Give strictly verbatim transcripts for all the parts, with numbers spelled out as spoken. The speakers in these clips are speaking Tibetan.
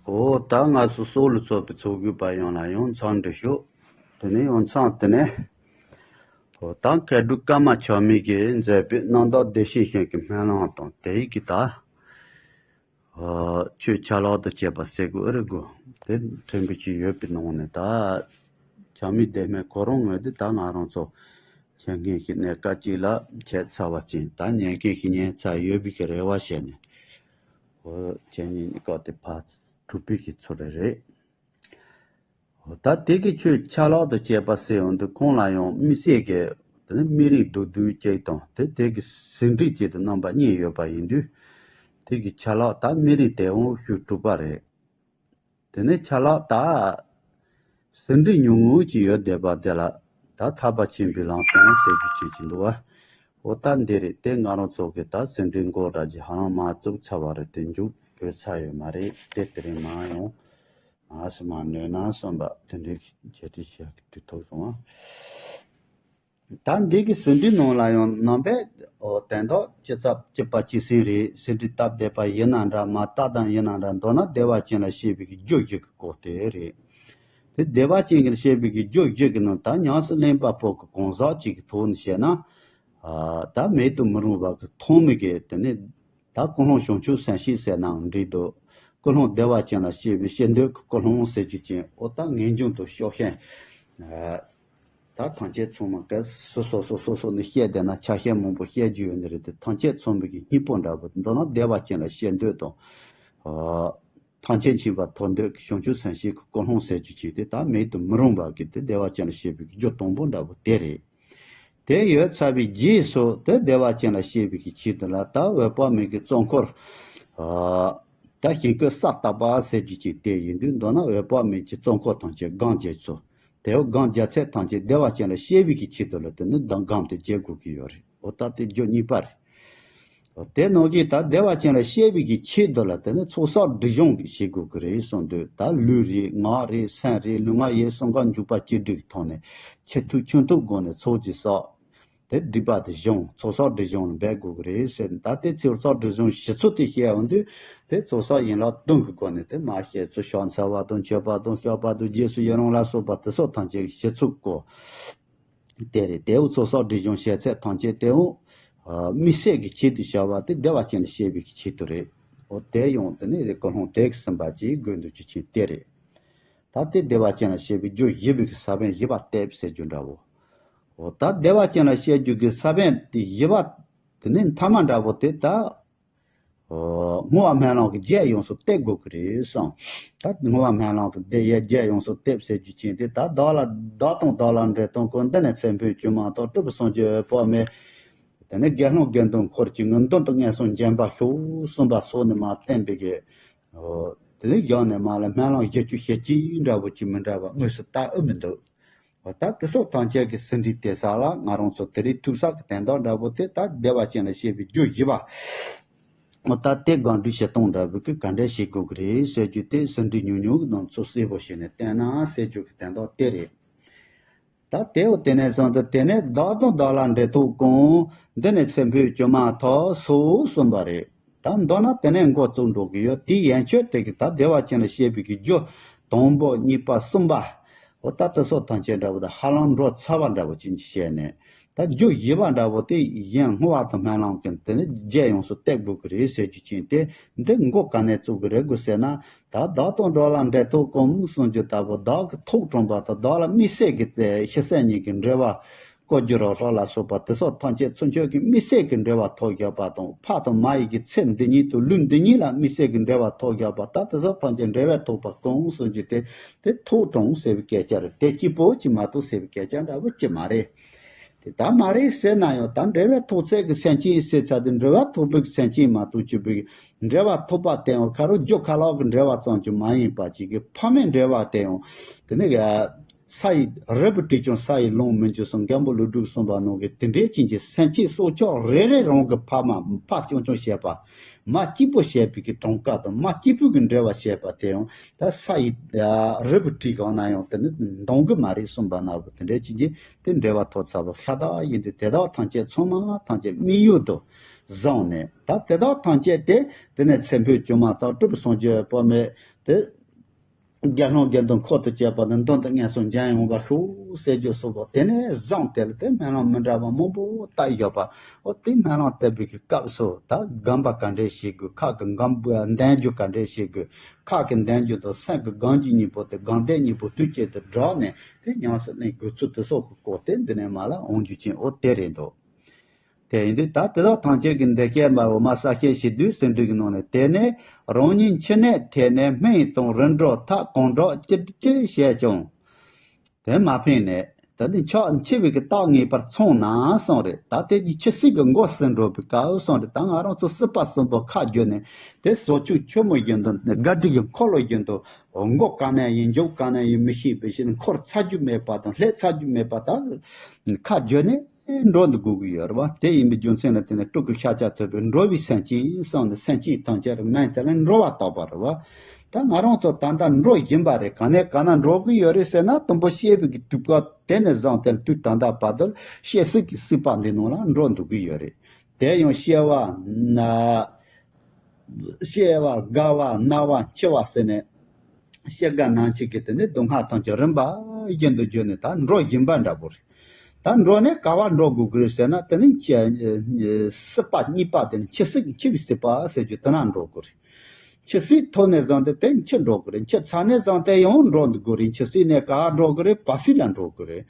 འོ་ད་ང་ཚོ་སོག་ལུ་ཚོགས་པའི་ཚོགས་དགོས་པ་ཡོངས་ལ་ཡང་འཚམས་འདྲི་ཞུ། དེ་ནས་ཡང་འཚམས་དེ་ནས། འོ་ད་མཁས་གྲུབ་ཀརྨ་ཆགས་མེད་ཀྱིས་མཛད་པའི་རྣམ་དག་བདེ་གཤེགས་ཞིང་གི་སྨོན་ལམ་དང་དེ་ཡི་གི་ད། ཆོས་ཆ་ལག་ཏུ་བྱས་པ་ཟེར་དགོས་ཨེ་རེད་དགོས། དེ་ཕྲན་བུ་ཅིག་ཡོད་པའི་ནང་ནས་ད། ཆགས་མེད་བདེ་སྨོན་ཁོ་རང་ངོས་དེ་ད་ང་རང་ཚོ་བྱེད་མཁན་ཞིག་གནས་སྐབས་གཅིག་ལ་བྱས་ཚར་བ་ཅིག་ད་ཉན་མཁན་ཞིག་ཉན་ཚར་ཡོད་པའི་གི་རེ་བ་བྱས་ནས། འོ་ཁྱེད་གཉིས་ནི་སྐབས་དེ་ཕར་གྲུབ་པའི་གི་ཚོད་རེད། འོ་ད་དེ་གི་ཆོས་ཆ་ལག་ཏུ་བྱས་པ་ཟེར་ཡོང་དུས་ཁོང་ལ་ཡང་དམིགས་བསལ་གྱི་དེ་ནི་དམིགས་རིམ་མདོར་བསྡུས་གཅིག་དང་དེ་དེ་གི་ཟིན་བྲིས་གཅིག་ཏུ་རྣམ་པ་གཉིས་ཡོད་པ་ཡིན་དུས། དེ་གི་ཆ་ལག་ད་དམིགས་རིམ་དེ་འོང་ཞུ་གྲུབ་པ་རེད། དེ་ནས་ཆ་ལག་ད། ཟིན་བྲིས་ཉུང་ངུ་ཅིག་ཡོད་བསྡད་པ་དེ་ལ་ད་ཐར་པ་ཆེན་པོའི་ལམ་སྟོན་ཟེར་རྒྱུ་ཅིག་ཅིག་འདུག་བ། འོ་ད་འདི་རེད་དེ་ང་རང་ཚོ་གི་ད་ཟིན་བྲིས་མགོ་འདྲ་ཅིག་ཧ་ལམ་མ་བཙུགས་ཚར་བ་རེད་དེ་མཇུག་བོད་ཚར་ཡོད་མ་རེད་དེ་དེ་རིང་མ་ཡོང་། ང་སུ་མ་ནོས་ན་བསམ་པ་དེ་འདྲའི་གི་བྱེད་ཁྲིད་བྱེད་ཀྱི་དུས་ཐོག་སོང་བ། ད་འདི་གི་ཟིན་བྲིས་ནང་ལ་ཡང་རྣམ་པའི་དོན་དག་སྤྱི་ཚབ་སྤྱི་པ་སྤྱི་སེམས་རེད། ཟིན་བྲིས་སྟབས་བདེ་བ་ཡིན་ན་འདྲ་མ་སྟབས་དང་ཡིན་ན་འདྲ་མདོར་ན་བདེ་བ་ཅན་ལ་བཤད་པའི་གི་རྒྱུ་བཞི་གི་སྐོར་དེ་རེད། དེ་བདེ་བ་ཅན་གྱིས་བཤད་པའི་གི་རྒྱུ་བཞི་གི་ནང་ད་ཉམས་སུ་ལེན་པ་པོ་གི་གང་ཟག་ཅིག་གི་ཐོག་ནས་བཤད་ན། ད་མེད་དུ་མི་རུང་བ་གི་ཐོག་མའི་གི་དེ་ནི། ད་ཀུན་སློང་བྱང་ཆུབ་སེམས་བསྐྱེད་ཟེར་ནའང་འགྲིག་འདུག་ཀུན་སློང་བདེ་བ་ཅན་ལ་སྐྱེ་བའི་བྱེད་འདོད་ཀྱི་ཀུན་སློང་ཟེར་རྒྱུ་ཅན་འོ་ད་ངེས་འབྱུང་དང་ཕྱོགས་ཞེན། ད་ཐམས་ཅད་ཚང་མ་ག་སོ་སོ་སོ་སོ་སོ་ནས་བཤད་བསྡད་ན་ཆ་ཤས་མང་པོ་བཤད་རྒྱུ་ཡོད་ནི་རེད་དེ་ཐམས་ཅད་ཚང་མ་གི་སྙིང་པོ་འདྲ་པོ་མདོར་ན་བདེ་བ་ཅན་ལ་སྐྱེ་འདོད་དང་། ཐམས་ཅད་མཁྱེན་པ་ཐོབ་འདོད་ཀྱི་བྱང་ཆུབ་སེམས་བསྐྱེད་ཀྱི་ཀུན་སློང་ཟེར་རྒྱུ་ཅན་དེ་ད་མེད་དུ་མི་རུང་བ་གི་དེ་བདེ་བ་ཅན་ལ་སྐྱེ་བའི་རྒྱུ་དང་པོ་འདྲ་པོ་དེ་རེད། དེ་ཡོད་ཚར་བའི་རྗེས་སུ་དེ་བདེ་བ་ཅན་ལ་སྐྱེ་བའི་གི་ཆེད་དུ་ལ་ད་འོད་དཔག་མེད་ཀྱི་གཙོ་འཁོར། ད་ཞིང་བཀོད་ས་བཏབ་པ་ཟེར་རྒྱུ་ཅིག་དེ་ཡིན་དུས་མདོར་ན་འོད་དཔག་མེད་ཀྱི་གཙོ་འཁོར་ཐམས་ཅད་སྒོམ་བྱེད་ཚུལ། དེ་འོ་སྒོམ་བྱེད་ཚད་ཐམས་ཅད་བདེ་བ་ཅན་ལ་སྐྱེ་བའི་གི་ཆེད་དུ་ལ་དེ་ནི་སྒོམ་དེ་བྱེད་དགོས་ཀྱི་ཡོད་རེད། འོ་ད་དེ་རྒྱུ་གཉིས་པ་རེད། དེ་ནང་གི་ད་བདེ་བ་ཅན་ལ་སྐྱེ་བའི་གི་ཆེད་དུ་ལ་དེ་ནི་ཚོགས་བསགས་སྒྲིབ་སྦྱོང་གི་བྱེད་དགོས་ཀྱི་རེད་གསུངས་དུས་ད་ལུས་རེད་ངག་རེད་སེམས་རེད་ལུས་ངག་ཡིད་གསུམ་ཀ་འཇུག་པ་གཅིག་སྒྲིལ་གྱི་ཐོག་ནས་ཆེ་ཐུབ་ཆུང་ཐུབ་སྒོ་ནས་ཚོགས་ཀྱི་བསགས། དེ་སྒྲིབ་པ་དེ་སྦྱོང་ཚོགས་བསགས་སྒྲིབ་སྦྱོང་ལ་འབད་དགོས་ཀྱི་རེད་ཟེར་ད་དེ་ཚོགས་བསགས་སྒྲིབ་སྦྱོང་བྱེད་ཚུལ་དེ་བཤད་འོང་དུས་དེ་ཚོགས་བསགས་ཡན་ལག་བདུན་གྱི་སྒོ་ནས་དེ་མ་བཤད་ཚུལ་ཕྱག་འཚལ་བ་དང་མཆོད་པ་དང་བཤགས་པ་དང་རྗེས་སུ་ཡི་རང་ལ་སོགས་པ་དེ་སོགས་ཐམས་ཅད་ཀྱི་བྱེད་ཚུལ་སྐོར། དེ་རེད་དེའུ་ཚོགས་བསགས་སྒྲིབ་སྦྱོང་བྱེད་ཚད་ཐམས་ཅད་དེའུ། དམིགས་བསལ་གྱི་ཆེད་དུ་བྱ་བ་དེ་བདེ་བ་ཅན་ལ་སྐྱེ་བའི་གི་ཆེད་དུ་རེད། འོ་དེ་ཡང་དེ་ནི་རེད་ཀུན་སློང་དེ་གི་ཟིན་པ་ཅིག་དགོས་འདུག་རྒྱུ་ཆེན་དེ་རེད། ད་དེ་བདེ་བ་ཅན་ལ་སྐྱེ་བའི་རྒྱུ་བཞི་པའི་གི་ས་བོན་བཞི་པ་གཏད་ཟེར་རྒྱུ་འདྲ་བོ། འོ་ད་བདེ་བ་ཅན་ལ་སྐྱེ་རྒྱུ་གི་ས་བོན་དེ་བཞི་པ། དེ་ནི་མཐའ་མ་འདྲ་བོ་དེ་ད། བསྔོ་བ་སྨོན་ལམ་གྱི་རྒྱས་ཡོངས་སུ་གཏད་དགོས་ཀྱི་རེད་གསུངས། ད་བསྔོ་བ་སྨོན་ལམ་གྱི་རྒྱས་ཡོངས་སུ་གཏད་ཟེར་རྒྱུ་ཅན་དེ་ད་བདག་ལ་བདག་དང་བདག་ལ་འབྲེལ་གཏོང་ཀུན་འདི་ནི་ཚེ་འཕོས་བཅོས་མ་ཐག་སྤྲུལ་པའི་སངས་རྒྱས་འོད་དཔག་མེད། དེ་ནས་དགེ་སློང་དགེ་འདུན་འཁོར་གྱི་ངུ་འདོན་དུ་ངན་སོང་འཇོམས་པར་ཤོག་གསུངས་པ་སོགས་ནས་མ་བསྟན་པའི་གི། དེ་ནས་བཞག་ནས་མ་ལ་སྨོན་ལམ་བཞི་བཅུ་ཞེ་གཅིག་འདྲ་བོ་ཅིག་མི་འདྲ་བ་དངོས་སུ་བལྟ་ཨེ་མི་འདུག་འོ་ད་དེ་སོགས་ཐམས་ཅད་ཀྱི་ཟིན་བྲིས་དེ་ས་ལ་ང་རང་ཚོ་དེ་རིང་ཐུག་ས་གི་དན་རྟགས་འདྲ་བོ་དེ་ད་བདེ་བ་ཅན་ལ་སྐྱེ་བའི་རྒྱུ་བཞི་པ། འོ་ད་དེ་སྒོམ་སྒྲུབ་བྱེད་སྟངས་འདྲ་བོ་གི་ག་འདྲ་བྱེད་དགོས་ཀྱི་རེད་ཟེར་རྒྱུ་དེ་ཟིན་བྲིས་ཉུང་ཉུང་གི་ནང་ཚོ་གསལ་པོ་བྱས་ནས་བསྟན་ན་ཟེར་རྒྱུ་གི་དན་རྟགས་དེ་རེད། ད་དེའོ་དེ་ནས་བཟུང་སྟེ་དེ་ནས་བདག་དང་བདག་ལ་འབྲེལ་ཐོགས་ཀུན། འདི་ནི་ཚེ་འཕོས་བཅོས་མ་ཐག་སོགས་གསུངས་པ་རེད། ད་མདོར་ན་དེ་ནས་འགོ་བཙུགས་འགྲོ་གི་ཡོད་དེའི་ཡན་ཆོད་དེ་གི་ད་བདེ་བ་ཅན་ལ་སྐྱེ་བའི་གི་རྒྱུ་དང་པོ་གཉིས་པ་གསུམ་པ། འོ་ད་དེ་སོགས་ཐམས་ཅད་འདྲ་བོ་དང་ཧ་ལམ་འགྲོ་ཚར་བ་འདྲ་བོ་ཅན་གྱི་བཤད་ནས། ད་རྒྱུ་བཞི་པ་འདྲ་བོ་དེ་གཞན་བསྔོ་བ་དང་སྨོན་ལམ་གྱི་དེ་ནི་རྒྱས་ཡོངས་སུ་གཏད་དགོས་ཀྱི་རེད་ཟེར་རྒྱུ་ཅན་དེ་འདི་འགོ་ག་ནས་བཙུགས་ཀྱི་རེད་དགོས་ཟེར་ན། ད་བདག་དང་བདག་ལ་འབྲེལ་ཐོགས་ཀུན་གསུངས་རྒྱུ་ལྟ་བུ་བདག་གི་ཐོག་དྲངས་པ་དང་བདག་ལ་དམིགས་བསལ་གྱི་ཤེས་ཚད་གཉིས་ཀྱི་འབྲེལ་བ། བཀོད་རྒྱུ་རོ་ལྷོ་ལ་སོགས་པ་དེ་སོགས་ཐམས་ཅད་ཚུན་ཆད་ཀྱི་དམིགས་བསལ་གྱི་འབྲེལ་བ་ཐོགས་བཞག་པ་དང་ཕ་དང་མ་ཡི་གི་ཚེ་འདི་ཉིད་དང་ལུས་འདི་ཉིད་ལ་དམིགས་བསལ་གྱི་འབྲེལ་བ་ཐོགས་བཞག་པ་ད་དེ་སོགས་ཐམས་ཅད་འབྲེལ་བས་ཐོགས་པ་ཀུན་གསུངས་རྒྱུ་དེ་དེ་ཐོག་དྲངས་ཟེར་བའི་སྐད་ཆ་རེད་དེ་གཅིག་པོ་ཅིག་མ་གཏོགས་ཟེར་བའི་སྐད་ཆ་འདྲ་བོ་ཅིག་མ་རེད། དེ་ལྟར་མ་རེད་ཟེར་ན་ཡང་ད་འབྲེལ་བས་ཐོགས་ཚད་ཀྱི་སེམས་ཅན་ཟེར་ཚར་དུས་འབྲེལ་བས་ཐོགས་པའི་སེམས་ཅན་མ་གཏོགས་གཅིག་པུའི་འབྲེལ་བ་ཐོགས་པ་དེ་ཡང་ཁ་རོག་རྒྱུ་ཁ་ལོག་གི་འབྲེལ་བ་ཙམ་གྱིས་མ་ཡིན་པ་གཅིག་གི་ཕ་མའི་འབྲེལ་བ་དེ་ཡང་དེ་ནི་ས་ཡི་རིལ་བུ་དྲིས་ཀྱང་ས་ཡི་ལོང་མི་འགྱུར་གསུངས་མགོན་པོ་ཀླུ་སྒྲུབ་གསུངས་པ་ནང་གི་དེ་འདྲའི་ཅན་གྱི་སེམས་ཅན་སྲོག་ཆགས་རེ་རེ་རང་གི་ཕ་མ་ཕ་རྐྱང་རྐྱང་བྱས་པ། མ་གཅིག་པུ་བྱས་པའི་གི་གྲངས་ཀ་དང་མ་གཅིག་པུ་གི་འབྲེལ་བ་བྱས་པ་དེ་ཡང་ད་ས་ཡི་རིལ་བུ་དྲིས་གང་ན་ཡང་དེ་ནི་འདང་གི་མ་རེད་གསུངས་པ་ན་བུ་དེ་འདྲའི་ཅན་གྱི་དེ་འབྲེལ་བ་ཐོགས་ཚར་བ་ཤ་སྟག་ཡིན་དུས་དེ་དག་ཐམས་ཅད་ཚང་མ་ཐམས་ཅད་དམིགས་ཡུལ་དུ་བཟུང་ནས་ད་དེ་དག་ཐམས་ཅད་དེ་དེ་ནས་ཚེ་འཕོས་བཅོས་མ་ཐག་སྤྲུལ་པའི་སངས་རྒྱས་དཔག་མེད་ དེ་དགེ་སློང་དགེ་འདུན་འཁོར་དུ་བཅས་པ་ནི་མདུན་དུ་སྔས་སུ་འབྱོན་ཡོང་བར་ཤོག་ཟེར་རྒྱུ་སོགས་པ། དེ་ནས་བཟུང་དེ་ལ་དེ་སྨོན་ལམ་མི་འདྲ་བ་མང་པོ་བཏབ་ཡོད་པ། འོ་དེ་སྨོན་ལམ་བཏབ་པའི་གི་སྐབས་སུ་ད་སྒོམ་པ་ག་འདྲས་བྱེད་དགོས། ཁ་གི་སྒོམ་པ་འདོན་རྒྱུ་ག་འདྲས་བྱེད་དགོས། ཁ་གི་འདོན་རྒྱུ་དང་སེམས་ཀྱི་སྒོམ་རྒྱུ་གཉིས་པོ་དེ་སྒོམ་བཟླས་གཉིས་པོ་དུས་གཅིག་ཏུ་སྒྲུབ་ནས་དེ་ཉམས་སུ་ལེན་དགོས་ཚུལ་དེ་སོགས་ཀྱི་སྐོར་དེ་འདི་ནས་མར་ལ་འོང་རྒྱུ་ཅན། འོ་དེ་རེད་འདུག་དེ་ཡིན་དུས་ད་དེ་དག་ཐམས་ཅད་ཀྱི་འདི་སྐད་སྨྲ་འོ་མ་ས་སྐྱའི་བྱེད་སྡུད་ཟེར་འདུག་གི་ནང་ནས། དེ་ནས་རང་ཉིད་འཆི་ནད་ཐེབས་ནས་སྨན་དང་རིམ་གྲོ་ཐབས་གང་དྲག་ཅི་ཅི་བྱས་ཀྱང་དེ་མ་ཕན་ནས། ད་ནི་ཆག་འཆི་བའི་གི་རྟགས་ངེས་པར་མཚོན་ན་གསུངས་རེད། ད་དེ་གི་འཆི་སྲིད་ཀྱི་འགོ་ཟིན་འགྲོ་བའི་སྐབས་གསུངས་རེད། ད་ང་རང་ཚོ་སྲིད་པ་གསུམ་པོ་ཁ་བརྒྱུད་ནས་དེ་ཟོ་ཆུ་ཆུ་མོ་བཞིན་དུ་དགའ་སྡུག་གི་འཁོར་ལོ་བཞིན་དུ་འགོ་ག་ནས་ཡིན་མཇུག་ག་ནས་ཡིན་མི་ཤེས་པའི་ཕྱིར་འཁོར་ཚར་རྒྱུ་མེད་པ་དང་སླེབས་ཚར་རྒྱུ་མེད་པ་ད་ཁ་བརྒྱུད་ནས་འགྲོ་འདུག་དགོས་ཀྱི་ཡོད་རེད་བ། དེ་ཡིན་པའི་རྒྱུ་མཚན་ལ་བརྟེན་ནས་སྤྲུལ་སྐུ་ཤཱཀྱ་ཐུབ་པས་འགྲོ་བའི་སེམས་ཅན་གསུངས་ནས་སེམས་ཅན་ཐམས་ཅད་ལ་སྨན་དེ་ལ་འགྲོ་བ་བཏགས་པ་རེད་བ། ད་ང་རང་ཚོ་ད་ལྟ་འགྲོ་བཞིན་པ་རེད། ག་ནས་ག་ན་འགྲོ་གི་ཡོད་རེད་ཟེར་ན། དུམ་བུ་བཤད་པའི་གི་དུས་སྐབས་དེ་ནས་བཟུང་སྟེ་དུས་ད་ལྟ་བར་དུ་སྐྱེ་སྲིད་ཀྱི་སྲིད་པ་འདི་ནང་ལ་འགྲོ་འདུག་གི་ཡོད་རེད། དེ་ཡང་སྐྱེ་བ་ན་སྐྱེ་བ་རྒ་བ་ན་བ་འཆི་བ་ཟེར་ནས་སྐྱེ་རྒ་ན་འཆི་གི་དེ་ནས་སྡུག་བསྔལ་ཐམས་ཅད་རིམ་པ་བཞིན་དུ་བརྗོད་ནས་ད་འགྲོ་བཞིན་པ་འདྲ་པོ་རེད། ད་འགྲོ་ནས་ག་བ་འགྲོ་དགོས་ཀྱི་རེད་ཟེར་ན། དེ་ནི་སྐྱེ་སྲིད་པ་གཉིས་པ་དེ་ནི་འཆི་སྲིད་འཆི་བའི་སྲིད་པ་ཟེར་རྒྱུ་དེ་ན་འགྲོ་དགོས་རེད། འཆི་སྲིད་ཐོག་ནས་བཟུང་སྟེ་དེ་འཆི་འགྲོ་དགོས་རེད། འཆི་ཚར་ནས་བཟུང་སྟེ་ཡང་འགྲོ་འདུག་དགོས་རེད། འཆི་སྲིད་ནས་ག་འགྲོ་དགོས་རེད། བར་སྲིད་ལ་འགྲོ་དགོས་རེད།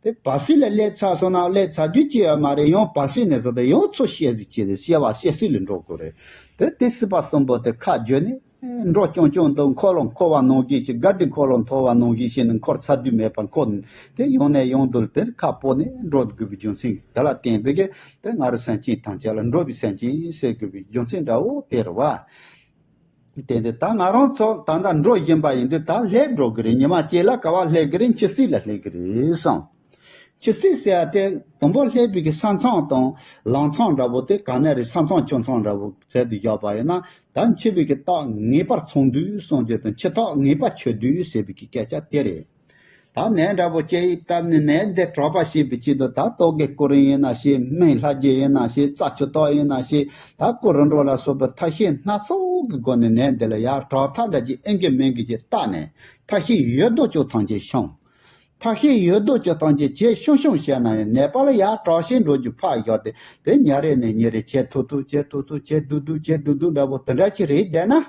དེ་བར་སྲིད་ལ་སླེབས་ཚར་སོང་ན་སླེབས་ཚར་རྒྱུ་ཅི་ཡང་མ་རེད། ཡང་བར་སྲིད་ནས་བཟུང་སྟེ་ཡང་འཚོ་བྱེད་པའི་ཆེད་དུ་སྐྱེ་བ་སྐྱེ་སྲིད་ལ་འགྲོ་དགོས་རེད། དེ་དེ་སྲིད་པ་གསུམ་པོ་དེ་ཁ་བརྒྱུད་ནས་འགྲོ་རྐྱང་རྐྱང་དུ་འཁོར་ལོ་འཁོར་བ་ནང་བཞིན་ཞིག་དགའ་སྡུག་འཁོར་ལོ་འཁོར་བ་ནང་བཞིན་ཞིག་ནི་འཁོར་ཚར་དུས་མེད་པར་འཁོར་ནས་དེ་ཡང་ནས་ཡང་དུ་དེར་ཁ་སྤོ་ནས་འགྲོ་དགོས་པའི་རྒྱུ་མཚན་དེ་ལ་བརྟེན་པའི་གི་དེ་ང་རང་སེམས་ཅན་ཐམས་ཅད་ལ་འགྲོ་བའི་སེམས་ཅན་ཟེར་དགོས་པའི་རྒྱུ་མཚན་འདྲ་བོ་དེ་རེད་བ། དེ་འདི་ད་ང་རང་ཚོ་ད་ལྟ་འགྲོ་བཞིན་པ་ཡིན་དུས་ད་སླེབས་འགྲོ་གི་རེད། ཉི་མ་གཅིག་ལ་ག་བ་སླེབས་གི་རེད། འཆི་སྲིད་ལ་སླེབས་གི་རེད་བསམ། འཆི་སྲིད་ཟེར་ཡ་དེ་དང་པོ་སླེབས་པའི་གི་ས་མཚམས་དང་ལམ་མཚམས་འདྲ་པོ་དེ་ག་ནས་རེད། ས་མཚམས་ཆུ་མཚམས་འདྲ་པོ་བཙལ་དུ་བཞག་པ་ཡིན་ན། ད་འཆི་བའི་གི་རྟགས་ངེས་པར་མཚོན་དུས་གསུངས་རྒྱུ་དང་འཆི་རྟགས་ངེས་པ་ཆོད་དུས་ཟེར་བའི་གི་སྐད་ཆ་དེ་རེད། ད་ནད་འདྲ་པོ་ཅིག་བཏབ་ནས་ནད་འདི་དྲག་པ་བྱེད་པའི་ཆེད་དུ་ད་རྟོག་གེ་སྐོར་ཡིན་ན་ཞེས་སྨན་ལྷ་རྒྱུད་ཡིན་ན་ཞེས་རྩ་ཆུ་རྟགས་ཡིན་ན་ཞེས་ད་སྐོར་རིམ་གྲོ་ལ་སོགས་པའི་ཐབས་ཤེས་སྣ་ཚོགས་ཀྱི་སྒོ་ནས་ནད་འདི་ལ་ཡར་དྲག་ཐག་འདྲ་ཅིག་ཨེ་འགི་མིན་གི་ཅིག་བཏགས་ནས་ཐབས་ཤེས་ཡོད་དོ་ཅོག་ཐམས་ཅད་བཤམས། ཐབས་ཤེས་ཡོད་དོ་ཅོག་ཐམས་ཅད་བྱས་བཤམས་བཤམས་བྱས་ན་ཡང་ནད་པ་ལ་ཡར་དྲག་ཤེས་འགྲོ་རྒྱུ་ཕར་བཞག་སྟེ་དེ་ཉིན་རེ་ནས་ཉིན་རེ་བྱས་ཐུབ་ཐུབ་བྱས་ཐུབ་ཐུབ་བྱས་སྡུག་སྡུག་བྱས་སྡུག་སྡུག་འདྲ་པོ་དེ་འདྲ་ཅིག་རེད་བསྡད་ན།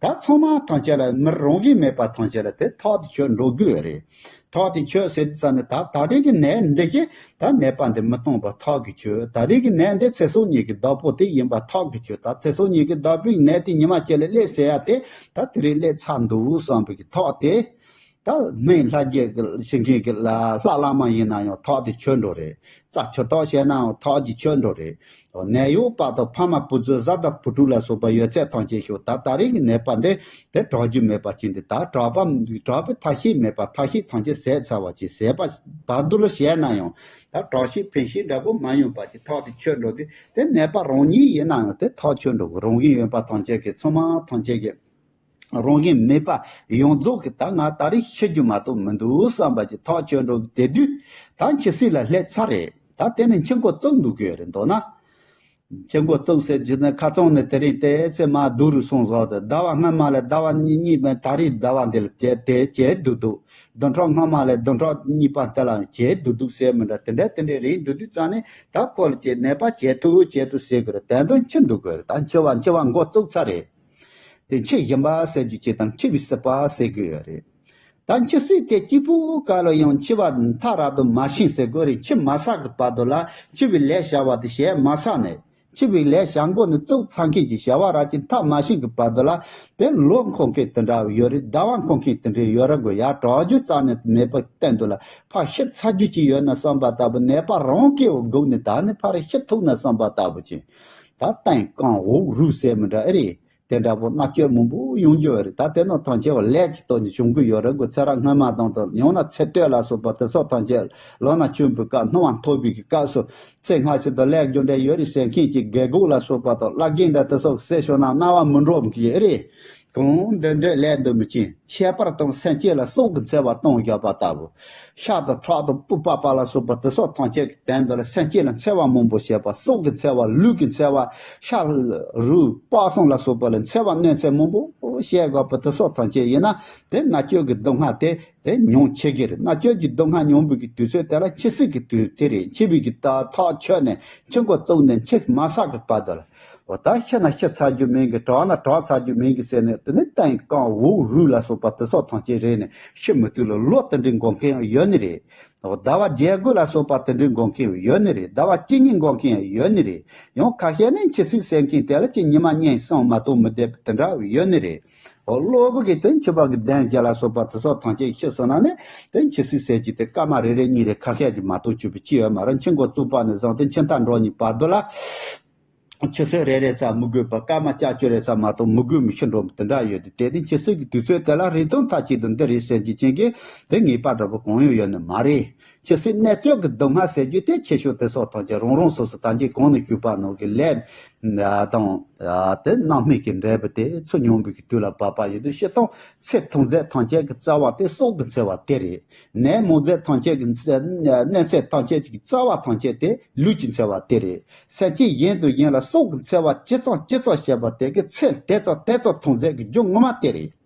ད་ཚང་མ་ཐམས་ཅད་ལ་མི་རང་བཞིན་མེད་པ་ཐམས་ཅད་ལ་དེ་ཐག་དེ་ཆོད་འགྲོ་དགོས་རེད། ཐག་དེ་ཆོད་ཟེར་དུས་ཙ་ནས་ད་ད་རེས་ཀྱི་ནད་འདི་གིས་ད་ནད་པ་འདི་མི་གཏོང་བ་ཐག་གིས་ཆོད། ད་རེས་ཀྱི་ནད་འདི་ཚེ་སྲོག་ཉིད་ཀྱི་བདག་པོ་དེ་ཡིན་པ་ཐག་གིས་ཆོད། ད་ཚེ་སྲོག་ཉིད་ཀྱི་བདག་པོའི་ནད་དེ་ཉི་མ་གཅིག་ལ་སླེབས་ཟེར་ཡ་དེ་ད་དེ་རིང་སླེབས་ཚར་འདུག་བསམ་པའི་གི་ཐག་དེ། ད་སྨན་ལྷ་རྒྱུད་ཀྱི་བྱེད་མཁན་གྱི་ལྷ་བླ་མ་ཡིན་ན་ཡང་ཐག་དེ་ཆོད་འགྲོ་རེད། རྩ་ཆུ་རྟགས་བྱས་ན་ཡང་ཐག་དེ་ཆོད་འགྲོ་རེད། ནད་གཡོག་པ་དང་ཕ་མ་བུ་ཚོ་བཟའ་ཟླ་བུ་ཕྲུག་ལ་སོགས་པ་ཡོད་ཚད་ཐམས་ཅད་ཤོག་ད་ད་རེས་ཀྱི་ནད་པ་འདི་དེ་དྲག་རྒྱུ་མེད་པ་ཅིག་འདི་ད་དྲག་པ་དྲག་པའི་ཐབས་ཤེས་མེད་པ་ཐབས་ཤེས་ཐམས་ཅད་ཟད་ཚར་བ་ཅིག་ཟད་པ་བར་དུ་ལ་བྱས་ན་ཡང་ད་དྲག་ཤེས་ཕན་ཤེས་འདྲ་པོ་མ་ཡོང་པ་ཅིག་ཐག་དེ་ཆོད་འགྲོ་དུས་དེ་ནད་པ་རང་ཉིད་ཡིན་ན་ཡང་དེ་ཐག་ཆོད་འགྲོ་དགོས། རང་བཞིན་ཡོད་པ་ཐམས་ཅད་ཀྱི་ཚང་མ་ཐམས་ཅད་ཀྱི། རང་བཞིན་མེད་པ་ཡོངས་རྫོགས་ཀྱི་ད་ང་ད་རེས་ཤི་རྒྱུ་མ་གཏོགས་མི་འདུག་བསམ་པ་ཅིག་ཐག་ཆོད་འགྲོ་གི་དེ་དུས་ད་འཆི་སྲིད་ལ་སླེབས་ཚར་རེད། ད་དེ་ནི་འཆི་འགོ་བཙུགས་འདུག་གི་ཡོད་རེད་འདོད་ན། འཆི་འགོ་བཙུགས་ཟེར་རྒྱུ་ནི་ཁ་རྩང་ནས་དེ་རིང་དེ་ཚེ་མ་སྡུག་རུ་སོང་ཟོག་ཏུ་ཟླ་བ་སྔ་མ་ལས་ཟླ་བ་གཉིས་པའི་ད་རེས་ཟླ་བ་འདི་ལ་བྱས་དེ་བྱས་སྡུག་སྡུག་བདུན་ཕྲག་སྔ་མ་ལས་བདུན་ཕྲག་གཉིས་པ་དེ་ལ་བྱས་སྡུག་སྡུག་ཟེར་མི་འདྲ་དེ་འདྲ་དེ་འདྲ་རེད་འདུག་དུས་ཙང་ནས་ད་ཁོ་ལ་བྱས་ནད་པ་བྱས་ཐུབ་བྱས་ཐུབ་ཟེར་གི་རེད། དོན་དུ་འཆི་འདུག་གི་རེད། ད་འཆི་བ་འཆི་བ་འགོ་བཙུགས་ཚར་རེད། དེ་འཆི་བཞིན་པ་ཟེར་རྒྱུ་ཅིག་དང་འཆི་བའི་སྲིད་པ་ཟེར་གྱི་ཡོད་རེད། ད་འཆི་སྲིད་དེ་གཅིག་པུའི་སྐབས་ལ་ཡང་འཆི་བ་མཐའ་རབ་ཏུ་མ་ཕྱིན་ཟེར་དགོས་རེད། འཆི་མ་ཚར་གི་བར་དུ་ལ་འཆི་བའི་ལས་བྱ་བ་དེ་བྱས་མ་ཚར་ནས་འཆི་བའི་ལས་བྱ་འགོ་ནས་བཙུགས་ཚར་མཁན་གྱི་བྱ་བ་ར་ཅིག་མཐའ་མ་ཕྱིན་གི་བར་དུ་ལ་དེ་ལོ་འཁོར་མཁན་དེ་འདྲ་ཡོད་རེད། ཟླ་བ་འཁོར་མཁན་དེ་འདྲ་ཡོད་ར་དགོས། ཡར་དྲག་རྒྱུ་རྩ་ནས་མེད་པ་སྟེང་དུ་ལ་ཕར་ཤི་ཚར་རྒྱུ་ཅིག་ཡོད་ན་བསམ་པ་ལྟ་བུ། ནད་པ་རང་སྐྱེ་བོ་སྒུག་ནས་ད་ནི་ཕར་ཤི་ཐུབ་ན་བསམ་པ་ལྟ་བུ་ཅིག་ད་སྟེང་རྐང་འོག་རུས་ཟེར་མི་འདྲ་ཨེ་རེད། དེ་འདྲ་པོ་མནར་གཅོད་མང་པོ་ཡོང་རྒྱུ་རེད། ད་དེ་ནང་ཐམས་ཅད་པ་ལས་ཀྱི་ཐོག་ནས་བྱུང་གི་ཡོད་རེད་གོ། ཚེ་རབས་སྔ་མ་དང་དུ་ཡང་ན་ཚེ་སྟོད་ལ་སོགས་པ་དེ་སོགས་ཐམས་ཅད་ལོ་ན་ཆུང་པའི་སྐབས་སྣང་བ་མཐོ་བའི་གི་སྐབས་སུ་ཚེ་སྔ་ཕྱི་དུ་ལས་རྒྱུ་འབྲས་ཡོད་རེད་ཟེར་མཁན་གྱི་རྒད་འཁོགས་ལ་སོགས་པ་དང་བླ་རྒན་འདྲ་དེ་སོགས་གསལ་ཤོར་ན་རྣ་བ་མི་འགྲོ་གི་རེད། གང་འདོད་འདོད་ལས་འདོད་མི་ཅན་ཁྱད་པར་དང་སེམས་ཅན་ལ་སྲོག་གི་འཚེ་བ་གཏོང་བཞག་པ་ལྟ་བུ། ཤ་དང་ཁྲག་དང་སྤུ་པགས་པ་ལ་སོགས་པ་དེ་སོགས་ཐམས་ཅད་ཀྱི་དོན་དུ་ལ་སེམས་ཅན་ལ་འཚེ་བ་མང་པོ་བྱེད་པ། སྲོག་གི་འཚེ་བ། ལུས་ཀྱི་འཚེ་བ། ཤ་རུས་པགས་གསུམ་ལ་སོགས་པ་ལ་འཚེ་བ་གནོད་འཚེ་མང་པོ་ བཤད་དགོས་པ་དེ་སོགས་ཐམས་ཅད་ཡིན་ན། དེ་མནར་གཅོད་ཀྱི་སྡུག་བསྔལ་དེ་དེ་མྱོང་ཆེ་གི་རེད། མནར་གཅོད་ཀྱི་སྡུག་བསྔལ་མྱོང་བའི་གི་དུས་ཚོད་དེ་ལ་འཆི་སྲིད་ཀྱི་དུས་དེ་རེད། འཆི་བའི་གི་ད་ཐག་ཆོད་ནས་འཆི་འགོ་བཙུགས་ནས་འཆི་མ་ཟག་གི་བར་དུ་ལ། འོ་ད་ཤི་ན་ཤི་ཚར་རྒྱུ་མིན་གི། གྲོངས་ན་གྲོངས་ཚར་རྒྱུ་མིན་གི་ཟེར་ནས། དེ་ནི་སྟེང་རྐང་འོག་རུས་ལ་སོགས་པ་དེ་སོགས་ཐམས་ཅད་རེད་ནས་ཤི་མི་ཐུབ་ལ། ལོ་དེ་འདྲའི་འགོར་མཁན་ཡང་ཡོད་ནི་རེད། ཟླ་བ་བརྒྱད་དགུ་ལ་སོགས་པ་དེ་འདྲའི་འགོར་མཁན་ཡོད་ནི་རེད། ཟླ་བ་གཅིག་གཉིས་འགོར་མཁན་ཡང་ཡོད་ནི་རེད། ཡང་ཁ་ཤས་ནི་འཆི་སྲིད་ཟེར་མཁན་དེ་ལ་ཅིག་ཉི་མ་གཉིས་གསུམ་མ་གཏོགས་མི་བསྡད་པ་དེ་འདྲ་ཡོད་ནི་རེད། འོ་གློ་བུར་གྱི་དེ་འཆི་བ་གི་གདོན་བརྒྱད་ལ་སོགས་པ་དེ་སོགས་ཐམས་ཅད་ཤི་སོང་ན་ནི། དེ་འཆི་སྲིད་ཟེར་རྒྱུ་དེ་སྐར་མ་རེ་རེ་གཉིས་རེ་ཁ་ཤས་ཀྱིས་མ་གཏོགས་གྱུར་པ་ཅི་ཡོད་མ་རེད། འཆི་འགོ་བཙུགས་པ་ནས་བཟུང་སྟེ་འཆི་མཐའ་འགྲོ་ནས་བར་དུ་ལ། ཆུ་ཚོད་རེ་རེ་ཙམ་མི་དགོས་པར་སྐར་མ་ལྕགས་ཀྱུ་རེ་ཙམ་མ་གཏོགས་མི་དགོས་མི་ཤི་འགྲོ་མི་དེ་འདྲ་ཡོད་དེ། དེ་ནི་འཆི་སྲིད་ཀྱི་དུས་ཚོད་དེ་ལ་རིང་ཐུང་མཐའ་གཅིག་ཏུ་འདི་རེད་ཟེར་གྱི་ཅན་གྱི་དེ་ངེས་པ་འདྲ་པོ་གང་ཡང་ཡོད་ནི་མ་རེད། འཆི་སྲིད་མནར་གཅོད་ཀྱི་སྡུག་བསྔལ་ཟེར་རྒྱུ་དེ་ཆེ་ཤོས་དེ་སོགས་ཐམས་ཅད་རང་རང་སོ་སོ་ད་གིན་གོང་ནས་ཞུས་པ་ནང་གི་ལས་དང་དེ་རྣམ་སྨིན་གྱི་འབྲས་བུ་དེ་ཚུར་མྱོང་བའི་གི་དུས་ལ་བབ་པ་ཡིན་དུས། སྤྱིར་བཏང་ཚེ་ཐུང་ཚད་ཐམས་ཅད་ཀྱི་རྩ་བ་དེ་སྲོག་གི་འཚེ་བ་དེ་རེད། ནད་མང་ཚད་ཐམས་ཅད་ཀྱི་གནོད་འཚེ་ཐམས་ཅད་ཀྱི་རྩ་བ་ཐམས་ཅད་དེ་ལུས་ཀྱི་འཚེ་བ་དེ་རེད། སེམས་ཅན་གཞན་དང་གཞན་ལ་སྲོག་གི་འཚེ་བ་ཇི་ཙམ་ཇི་ཙམ་བྱེད་པ་དེ་གི་ཚེ་དེ་ཙམ་དེ་ཙམ་ཐུང་ཚད་ཀྱི་རྒྱུ་ངོ་མ་དེ་རེད།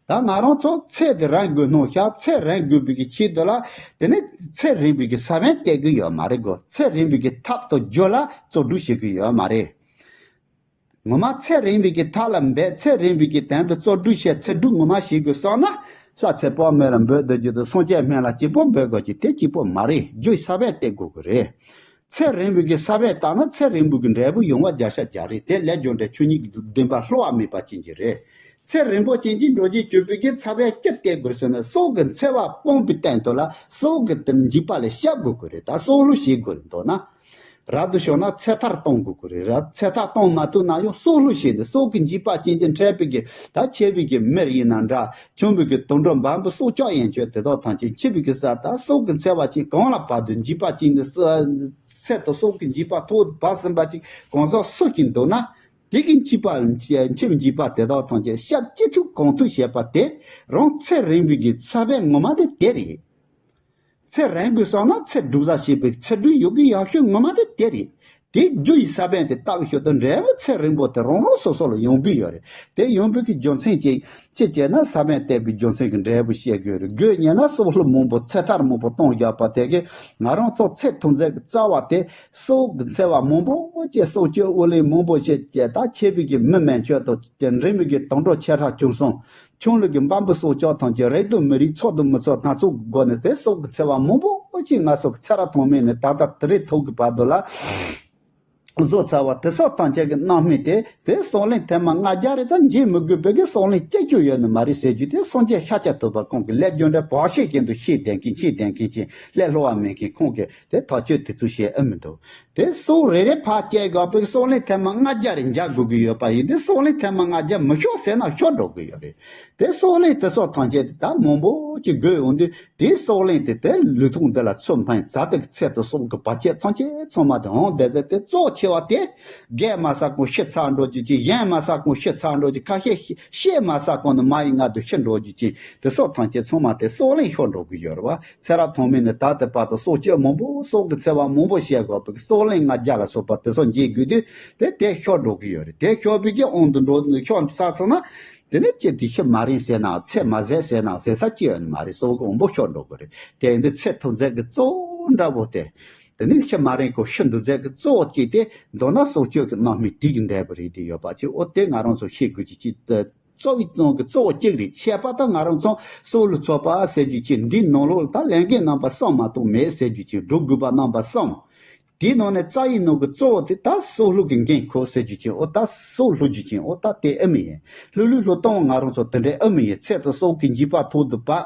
ད་ང་རང་ཚོ་ཚེ་དེ་རིང་དགོས་སྣང་ཤར། ཚེ་རིང་དགོས་པའི་གི་ཆེད་དུ་ལ། དེ་ནི་ཚེ་རིང་བའི་གི་ས་བོན་སྟེར་གི་ཡོད་མ་རེད་གོ། ཚེ་རིང་བའི་གི་ཐབས་དང་རྒྱུ་ལ་རྩོལ་སྒྲུབ་བྱེད་ཀྱི་ཡོད་མ་རེད། ངོ་མ་ཚེ་རིང་བའི་གི་ཐབས་ལ་འབད། ཚེ་རིང་བའི་གི་དོན་དུ་རྩོལ་སྒྲུབ་བྱས། ཚེ་སྒྲུབ་ངོ་མ་བྱེད་དགོས་བསམ་ན། ལྷ་ཚེ་དཔག་མེད་ལ་འབོད་སྡོད་རྒྱུ་དང་། སངས་རྒྱས་སྨན་བླ་གཅིག་པོ་འབོད་དགོས་ཀྱི་དེ་གཅིག་པོ་མ་རེད། རྒྱུ་ཡི་ས་བོན་སྟེར་དགོས་ཀྱི་རེད། ཚེ་རིང་བའི་གི་ས་བོན་བཏབ་ན་ཚེ་རིང་བོ་གི་འབྲས་བུ་ཡོང་བ་བརྒྱ་ཆ་བརྒྱ་རེད། དེ་ལས་རྒྱུ་འབྲས་ཆོས་ཉིད་ཀྱི་བདེན་པ་བསླུ་བ་མེད་པ་ཅན་གྱི་རེད། ཚེ་རིང་པོ་ཅན་གྱི་འགྲོ་རྒྱུ་གྱུར་པའི་གི་ས་བོན་ཅི་སྟེར་དགོས་ཟེར་ན། སྲོག་གི་འཚེ་བ་སྤོང་བའི་སྟེང་དུ་ལ་སྲོག་གི་དེ་འཇིགས་པ་ལས་བསྐྱབ་དགོས་ཀྱི་རེད། ད་སྲོག་བླུ་བྱེད་དགོས་རེད་འདོད་ན། རབ་ཏུ་བྱུང་ན་ཚེ་ཐར་གཏོང་དགོས་ཀྱི་རེད། རབ་ཚེ་ཐར་གཏོང་མ་ཐུབ་ན་ཡང་སྲོག་བླུ་བྱས་ནས་སྲོག་གི་འཇིགས་པ་ཅན་གྱིས་འཕྲད་པའི་གི་ད་འཆི་བའི་གི་མིར་ཡིན་ན་འདྲ། ཆུང་བའི་གི་དུད་འགྲོ་འབའ་འབུ་སྲོག་ཆགས་ཡན་ཆོད་དེ་དག་ཐམས་ཅད་འཆི་བའི་གི་ས། ད་སྲོག་གི་འཚེ་བ་ཅན་གང་ལ་བར་དུ་འཇིགས་པ་ཅན་གྱི་ས། ཚེ་དང་སྲོག་གི་འཇིགས་པ་ཐོག་ཏུ་བབས་ཟིན་པ་ཅིག་གང་ཟག་སུ་ཞིག་འདུག་ན། དེ་གི་འཇིགས་པ་འཆི་འཇིགས་པ་དེ་དག་ཐམས་ཅད་བསྐྱབ་ཅི་ཐུབ་གང་ཐུབ་བྱེད་པ་དེ་རང་ཚེ་རིང་བའི་གི་ས་བོན་ངོ་མ་དེ་དེ་རེད། ཚེ་རིང་དགོས་བསམ་ན་ཚེ་སྒྲུབ་ས་བྱེད་པའི་ཚེ་སྒྲུབ་ཡོད་གི་ཡག་ཤོས་ངོ་མ་དེ་དེ་རེད། དེ་རྒྱུ་ཡི་ས་བོན་དེ་བཏབ་ཤོག་དང་འབྲས་བུ་ཚེ་རིང་པོ་དེ་རང་རང་སོ་སོ་ལ་ཡོང་གི་ཡོད་རེད། དེ་ཡོང་བའི་གི་རྒྱུ་མཚན་ཅིག་ཅི་བྱས་ན་ས་བོན་བཏབ་པའི་རྒྱུ་མཚན་གྱི་འབྲས་བུ་བཤད་དགོས་རེད། དགོས་ཉེ་ན་སྲོག་བླུ་མང་པོ་ཚེ་ཐར་མང་པོ་གཏོང་བཞག་པ་དེ་གི་ང་རང་ཚོ་ཚེ་ཐུང་ཚད་ཀྱི་རྩ་བ་དེ་སྲོག་གི་འཚེ་བ་མང་པོ་བྱས། སྲོག་གཅོད་ཨུ་ལེན་མང་པོ་བྱས་བྱས། ད་འཆི་བའི་གི་མི་དམན་ཆོས་དང་འབྲིང་བའི་གི་དུད་འགྲོ་ཆེ་ཕྲ་ཆུང་གསུམ། ཆུང་ལུས་ཀྱི་འབའ་འབུ་སྲོག་ཆགས་ཐམས་ཅད་རེག་དང་མི་རེག་ཚོར་དང་མི་ཚོར་སྣ་ཚོགས་ཀྱི་སྒོ་ནས་དེ་སྲོག་གི་འཚེ་བ་མང་པོ་ཅིག་ང་ཚོ་གི་ཚེ་རབས་ཐོག་མེད་ནས་ད་ལྟ་དེ་རིང་ཐོག་གི་བར་དུ་ལ་བཟོ་ཚར་བ་དེ་སོགས་ཐམས་ཅད་ཀྱི་རྣམ་སྨིན་དེ་དེ་སྲོག་ལན་ཐེངས་མ་ལྔ་བརྒྱ་རེ་ཙམ་འཇལ་མི་དགོས་པའི་གི་སྲོག་ལན་གཅིག་ཀྱང་ཡོད་ནི་མ་རེད་ཟེར་རྒྱུ་དེ་སངས་རྒྱས་ཤཱཀྱ་ཐུབ་པ་ཁོང་གི་ལས་རྒྱུ་འབྲས་བག་ཆགས་ཅན་དུ་ཤེས་ལྡན་མཁན་ཤེས་ལྡན་མཁན་ཅིག་ལས་སླ་བ་མེད་མཁན་ཁོང་གིས་དེ་ཐག་གཅོད་དེ་ཚོ་བྱེད་ཨེ་མི་འདུག་དེ་སྲོག་རེ་རེ་ཕར་བཅད་དགོས་པའི་སྲོག་ལན་ཐེངས་མ་ལྔ་བརྒྱ་རེ་འཇལ་དགོས་ཀྱི་ཡོད་པ་ཡིན་དུས། སྲོག་ལན་ཐེངས་མ་ལྔ་བརྒྱ་མི་ཤོག་ཟེར་ན་ཤོར་འགྲོ་གི་ཡོད་རེད། དེ་སྲོག་ལན་དེ་སོགས་ཐམས་ཅད་དེ་ད་མང་པོ་ཅིག་དགོས་ཡོང་དུས། དེའི་སྲོག་ལན་དེ་དེ་ལུས་ཐོག་འདི་ལ་ཚུར་འཕེན་ཚར་དུས། ཚེ་དང་སྲོག་གི་བར་ཆད་ཐམས་ཅད་ཚང་མ་དེ་འོང་བསྡད་ཚེ། དེ་གཙོ་ཆེ་བ་དེ་རྒས་མ་ས་གོང་ཤི་ཚར་འགྲོ་རྒྱུ་ཅིག། གཞོན་མ་ས་གོང་ཤི་ཚར་འགྲོ་རྒྱུ། ཁ་ཤས་ཤི་མ་ས་གོང་ནས་མ་ཡི་མངལ་དུ་ཤི་འགྲོ་རྒྱུ་ཅིག། དེ་སོགས་ཐམས་ཅད་ཚང་མ་དེ་སྲོག་ལན་ཤོར་འགྲོ་གི་ཡོད་རེད་བ། ཚེ་རབས་ཐོག་མེད་ནས་ད་ལྟའི་བར་དུ་སྲོག་གཅོད་མང་པོ། སྲོག་གི་འཚེ་བ་མང་པོ་བྱས་དགོས་པའི་སྲོག་ལན་ལྔ་བརྒྱ་ལ་སོགས་པ་དེ་ཚོ་འཇལ་དགོས་དུས། དེ་དེ་ཤོར་འགྲོ་གི་ཡོད་རེད། དེ་ཤོར་བའི་གི་དབང་དུ་འགྲོ་ཤོར་ཚར་སོང་ན། དེ་ནས་ཅི་དེ་ཤི་མ་རན་ཟེར་ན། ཚེ་མ་ཟད་ཟེར་ན་ཟེར་ས་ཅི་ཡོད་ནི་མ་རེད། སྲོག་གི་དབང་པོ་ཤོར་འགྲོ་གི་རེད། དེ་ཡིན་དུས་ཚེ་ཐུང་ཚད་ཀྱི་གཙོ་བོ་འདྲ་བོ་དེ། དེ་ནས་ཤི་མ་རན་གོ་ཤི་འདུག་ཚད་ཀྱི་གཙོ་བོ་གཅིག་དེ་མདོར་ན་སྲོག་གཅོད་ཀྱི་རྣམ་སྨིན་དེ་གི་འབྲས་བུ་རེད་དེ་ཡོད་པ་ཅིག། འོ་དེ་ང་རང་ཚོ་ཤེས་དགོས་ཀྱི་ཅིག། གཙོ་བོའི་ནང་གི་གཙོ་བོ་གཅིག་རེད། ཁྱད་པར་དུ་ང་རང་ཚོ་སྲོག་བླུ་ཚོགས་པ་ཟེར་རྒྱུ་ཅིག། འདིའི་ནང་ལོགས་ལ་ད་ལས་འགན་རྣམ་པ་གསུམ་མ་གཏོགས་མེད་ཟེར་རྒྱུ་ཅིག། སྒྲུབ་དགོས་པ་རྣམ་པ་གསུམ། དེའི་ནང་ནས་རྩ་བའི་ནང་གི་གཙོ་བོ་དེ་ད་སྲོག་བླུ་གི་འགན་ཁུར་ཟེར་རྒྱུ་ཅིག། འོ་ད་སྲོག་བླུ་རྒྱུ་ཅིག། འོ་ད་དེ་ཨེ་མི་ཡིན། བླུ་བླུ་བླུ་གཏོང་ང་རང་ཚོ་དེ་འདྲའི་ཨེ་མི་ཡིན། ཚེ་དང་སྲོག་གི་འཇིགས་པ་ཐོག་ཏུ་བབས།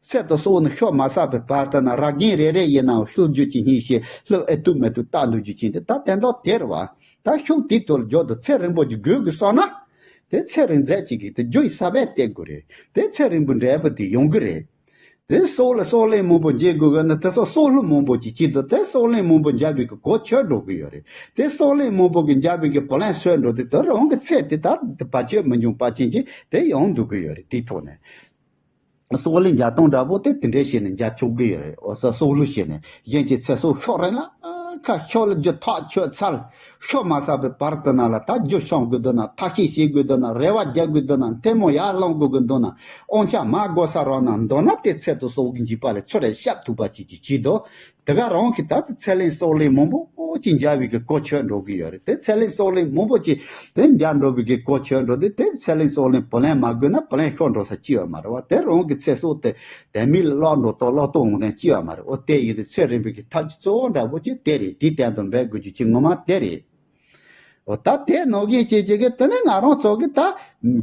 ཚེ་དང་སྲོག་ནི་ཤོར་མ་ཟད་པའི་བར་དུ་ན་ར་རྒན་རེ་རེ་ཡིན་ནའང་བླུ་རྒྱུ་ཅིག་སྙིང་རྗེ། བླུ་ཨེ་ཐུབ་མི་ཐུབ་བལྟ་འདུག་རྒྱུ་ཅིག། འདི་ད་དོན་དག་དེ་རེད་བ། ད་ཤུགས་དེའི་ཐོག་ལ་འཇོག་ཏུ་ཚེ་རིང་པོ་ཅིག་དགོས་དགོས་བསམ་ན། དེ་ཚེ་རིང་ཚད་ཅིག་གིས་དེ་རྒྱུ་ཡི་ས་བོན་སྟེར་དགོས་རེད། དེ་ཚེ་རིང་པོའི་འབྲས་བུ་དེ་ཡོང་གི་རེད། དེ་སྲོག་ལ་སྲོག་ལན་མང་པོ་འཇལ་དགོས་གི་ན། དེ་སོགས་སྲོག་བླུ་མང་པོ་ཅིག་བྱེད་དུས། དེ་སྲོག་ལན་མང་པོ་འཇལ་བའི་གི་གོ་ཆོད་འགྲོ་གི་ཡོད་རེད། དེ་སྲོག་ལན་མང་པོ་གི་འཇལ་བའི་གི་བུ་ལོན་སོན་འགྲོ་དུས། དེ་རང་གི་ཚེ་དེ་ད་བར་ཆད་མི་འབྱུང་པ་ཅན་ཅིག་དེ་ཡོང་འདུག་གི་ཡོད་རེད། དེའི་ཐོག་ནས། སྲོག་ལན་འཇལ་སྟངས་འདྲ་པོ་དེ་དེ་འདྲའི་བྱས་ནས་འཇལ་ཆོག་གི་ཡོད་རེད། འོ་ས་སྲོག་བླུ་བྱས་ནས་གཞན་གྱི་ཚེ་སྲོག་ཤོར་རན་ལ། ཁ་ཤོ་ལ་རྒྱུ་ཐག་ཆོད་ཚར། ཤོ་མ་ཟ་བའི་བར་དུ་ན་ལ་ད་རྒྱུ་ཤོང་དགོས་འདུག་ན། ཐབས་ཤེས་བྱེད་དགོས་འདུག་ན། རེ་བ་རྒྱག་དགོས་འདུག་ན། ཐལ་མོ་ཡར་ལོང་དགོས་ཀྱི་འདུག་ན། དབང་ཆ་མ་དགོས་ས་རོགས་ན་མདོར་ན་དེ་ཚད་དུ་སོགས་ཀྱི་འཇིགས་པ་ལས་ཚུར་རེ་བཤགས་ཐུབ་པ་ཅིག་ཅིག་བྱེད་དོ། དེ་ག་རང་གི་ད་དུ་ཚད་ལེན་སོགས་ལེན་མང་པོ་ཅིག་འཇལ་བའི་གི་གོ་ཆོད་འགྲོ་གི་ཡོད་རེད། དེ་ཚད་ལེན་སོགས་ལེན་མང་པོ་ཅིག་དེ་འཇལ་འགྲོ་བའི་གི་གོ་ཆོད་འགྲོ་དུས། དེ་ཚད་ལེན་སོགས་ལེན་བུ་ལོན་མ་དགོས་ན་བུ་ལོན་ཤོར་འགྲོ་ས་ཅི་ཡོད་མ་རེད་བ། དེ་རང་གི་ཚེ་སྲོག་དེ་དེ་མི་ལ་བརླག་འགྲོ་དང་བརླག་གཏོང་འོང་དོན་ཅི་ཡོད་མ་རེད། འོ་དེ་ཡིན་དུས་ཚེ་རིང་བའི་གི་ཐབས་ཀྱི་གཙོ་བོ་འདྲ་པོ་ཅིག་དེ་རེད། དེའི་སྟེང་དུ་འབད་དགོས་རྒྱུ་ཅིག་ངོ་མ་དེ་རེད། འོ་ད་དེ་ནང་བཞིན་བྱེད་ཀྱི་གི་དེ་ནི་ང་རང་ཚོ་གི་ད་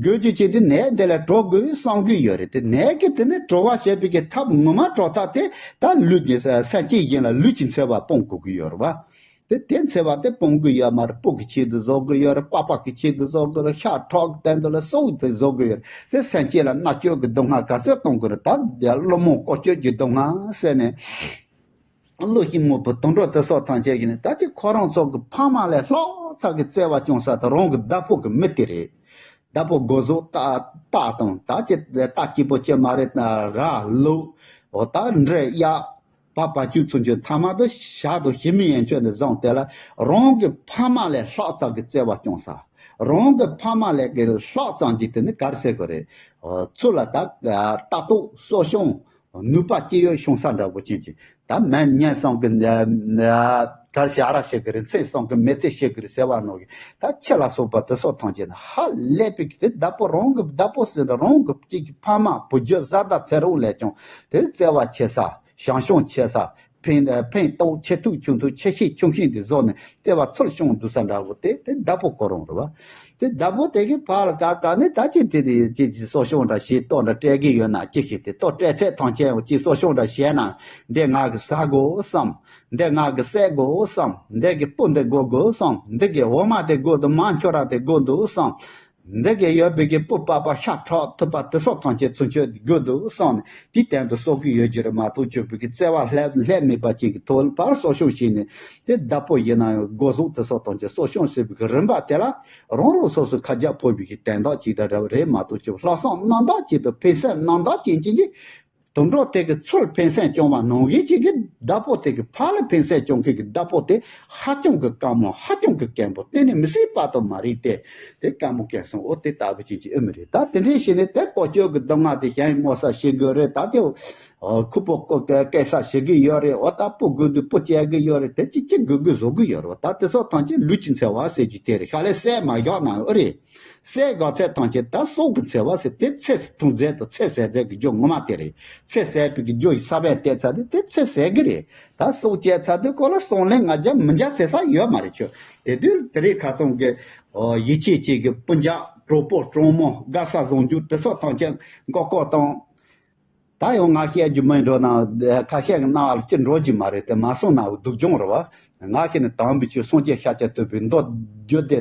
དགོས་རྒྱུ་ཅིག་དེ་ནད་འདི་ལས་གྲོལ་དགོས་བསམ་གི་ཡོད་རེད། དེ་ནད་ཀྱི་དེ་ནི་གྲོལ་བ་བྱེད་པའི་གི་ཐབས་ངོ་མ་གྲོལ་ཐབས་དེ་ད་ལུས་ཀྱི་སེམས་ཅན་གཞན་ལ་ལུས་ཀྱི་འཚེ་བ་སྤོང་དགོས་ཀྱི་ཡོད་རེད་བ། དེ་དེ་འཚེ་བ་དེ་སྤོང་གི་ཡོད་མ་རེད། སྤུ་གི་ཆེད་དུ་བཟོ་གི་ཡོད་རེད། པགས་པ་གི་ཆེད་དུ་བཟོ་གི་རེད། ཤ་ཁྲག་གི་སྟེང་དུ་ལ་སྲོག་དེ་བཟོ་གི་ཡོད་རེད། དེ་སེམས་ཅན་ལ་མནར་གཅོད་ཀྱི་སྡུག་བསྔལ་ག་ཚོད་གཏོང་གི་རེད། ད་བླུན་རྨོངས་ལྐོག་གྱུར་གྱི་སྡུག་བསྔལ་ཟེར་ནས། བློ་ཞིག་དངོས་པོ་དུད་འགྲོ་དེ་སོགས་ཐམས་ཅད་ཀྱིས་ནི་ད་ཅི་ཁོ་རང་ཚོ་གི་ཕ་མ་ལས་ལྷག་ཙམ་གྱི་བརྩེ་བ་བཅངས་ས་དེ་རང་གི་བདག་པོ་གི་མི་དེ་རེད། བདག་པོ་སྒོ་ཟོག་རྟ་རྟ་དང་། ད་ཅི་རྟ་སྐྱིད་པོ་ཅི་མ་རེད། ར་ལུག་འོ་ད་འབྲི་གཡག་བ་བ་ཅུང་ཚུན་ཆོད་ཐ་མ་དུ་ཞག་དུ་ཞི་མི་ཡན་ཆོད་ནས་བཟུང་སྟེ་ལ་རང་གི་ཕ་མ་ལས་ལྷག་ཙམ་གྱི་བརྩེ་བ་བཅངས་ས། རང་གི་ཕ་མ་ལས་ཀྱི་ལྷག་ཙམ་གྱི་དེ་ནི་ག་རེ་ཟེར་དགོས་རེད། ཚུར་ལ་ད་ལྟ་རྟོག་གསོ་སྐྱོང་ནུས་པ་ཅི་ཡོད་བྱུང་ས་འདྲ་པོ་ཅན་གྱི་ད་མན་ཉན་སོང་གི་གར་ཞ་ར་ཞིག་གི་རེད། མཚན་སོང་གི་མེ་ཚེ་ཞིག་གི་རེད་ཟེར་བ་ནོ་གི་ད་ཁྱི་ལ་སོགས་པ་དེ་སོགས་ཐམས་ཅད་ནི་ཧ་ལས་པའི་གི་དེ་བདག་པོ་རང་གི་བདག་པོ་ཟེར་ན་རང་གི་གཅིག་གི་ཕ་མ་བུ་རྒྱུད་བཟའ་ཟླ་ཚེ་རོགས་ལས་ཀྱང་དེ་བརྩེ་བ་ཆེ་ས། ཞང་ཞུང་ཆེ་ས། ཕན་ཕན་ཐོགས་ཆེ་ཐུག་ཆུང་ཐུག་ཆེ་ཤེས་ཆུང་ཤེས་འདི་བཟོ་ནས་བརྩེ་བ་ཚུར་བྱུང་འདུག་ས་འདྲ་བོ་དེ་དེ་བདག་པོ་ཁོ་རང་རེད་བ། དེ་བདག་པོ་དེ་གི་ཕར་ལ་ག་ག་ནས་ད་ཅི་དེ་དེ་ཅི་ཅི་གསོ་སྐྱོང་འདྲ་བྱེད་ལྟོ་འདྲ་སྤྲད་གི་ཡོད་ན་ཅི་ཞིག་དེ་ལྟོ་སྤྲད་ཚད་ཐམས་ཅད་ཅི་གསོ་སྐྱོང་འདྲ་བྱས་ན་འདི་ང་གི་ཟ་དགོས་བསམ། འདི་ང་གི་བསད་དགོས་བསམ། འདི་གི་སྤུ་འདི་དགོས་དགོས་བསམ། འདི་གི་འོ་མ་དེ་དགོས་འདུག་མ་འཆོར་ར་དེ་དགོས་འདུག་བསམ། འདི་གའི་ཡོད་པའི་གི་སྤུ་པགས་པ་ཤ་ཁྲག་ཐུབ་པ་དེ་སོགས་ཐམས་ཅད་ཚུན་ཆོད་དགོས་འདུག་བསམ་ནས་དེའི་སྟེང་དུ་གསོག་གི་ཡོད་རྒྱུ་རེད་མ་གཏོགས་གྱུར་པའི་གི་བརྩེ་བ་ལྷད་ལྷད་མེད་པ་ཅིག་གི་ཐོག་ལ་ཕར་གསོ་སྐྱོང་བྱས་ནས་དེ་བདག་པོ་ཡིན་ན་ཡང་སྒོ་ཟོག་དེ་སོགས་ཐམས་ཅད་གསོ་སྐྱོང་བྱེད་པའི་གི་རིམ་པ་དེ་ལ་རང་རང་སོ་སོའི་ཁ་རྒྱ་ཕོག་པའི་གི་དན་རྟགས་ཅིག་འདྲ་འདྲ་བ་རེད་མ་གཏོགས་གྱུར་ལྷག་བསམ་རྣམ་དག་ཅིག་དང་ཕན་སེམས་རྣམ་དག་ཅན་ཅིག་གིས། དུད་འགྲོ་དེ་གི་ཚུར་ཕན་སེམས་བྱུང་བ་ནང་བཞིན་གཅིག་གི་བདག་པོ་དེ་གི་ཕར་ལ་ཕན་སེམས་བྱུང་མཁན་གི་བདག་པོ་དེ་ཧ་ཅང་གི་དཀའ་མོ་ཧ་ཅང་གི་སྐྱེན་པོ་གཏན་ནས་མི་སྲིད་པ་དུ་མ་རེད་དེ། དེ་དཀའ་མོ་སྐྱེན་སོང་འོ་དེ་ལྟ་བུ་ཅིག་ཅིག་ཨེ་མི་རེད། ད་དེ་འདྲའི་ཞིག་ནས་དེ་ལྐོག་གྱུར་གི་སྡུག་བསྔལ་དེ་གཞན་ཡིན་མོ་ས་ཤེས་དགོས་རེད། ད་དེ་ཁུ་པོ་ཀོ་སྐད་ས་ཤེས་གི་ཡོད་རེད། འོ་ད་སྤུ་དགོས་དུས་སྤུ་བཅད་གི་ཡོད་རེད། དེ་ཅི་ཅི་དགོས་དགོས་བཟོ་གི་ཡོད་རེད། ད་དེ་སོགས་ཐམས་ཅད་ལུས་ཀྱི་འཚེ་བ་ཟེར་རྒྱུ་དེ་རེད། ཤ་ལས་བསད་མ་བཞག་ན་ཨེ་རེད། བསད་དགོས་ཚད་ཐམས་ཅད་ད་སྲོག་གི་འཚེ་བ་ཟེར། དེ་ཚེ་ཐུང་ཚད་དང་ཚེ་ཟད་ཚད་ཀྱི་རྒྱུ་ངོ་མ་དེ་རེད། ཚེ་ཟད་པའི་གི་རྒྱུ་ཡི་ས་བོན་བལྟས་ཚར་དུས་དེ་ཚེ་ཟད་གི་རེད། ད་སྲོག་བཅད་ཚར་དུས་ཁོ་ལ་སྲོག་ལན་ང་རྒྱ་མི་འཇལ་ཚེ་ས་ཡོད་མ་རེད་ཁྱོད། དེ་དུས་དེ་རིང་ཁ་སང་གི་ཡིད་ཆེས་བཅས་ཀྱི་སྤུན་ཀྱག་གྲོགས་པོ་གྲོགས་མོ་དགའ་ས་བཟང་རྒྱུ་དེ་སོགས་ཐམས་ཅད་མགོ་སྐོར་བཏང་། ད་ཡང་ང་བཤད་རྒྱུ་མིན་འགྲོ་ན་ཁ་ཤས་ཀྱི་རྣ་བ་ལ་ཅི་འགྲོ་རྒྱུ་མ་རེད་དེ། མ་སོང་ན་སྡུག་སྦྱོང་རེད་བ། ང་ཤི་ནི་དམ་པའི་ཆོས་སངས་རྒྱས་ཤཱཀྱ་ཐུབ་པའི་མདོ་རྒྱུད་སྡེ་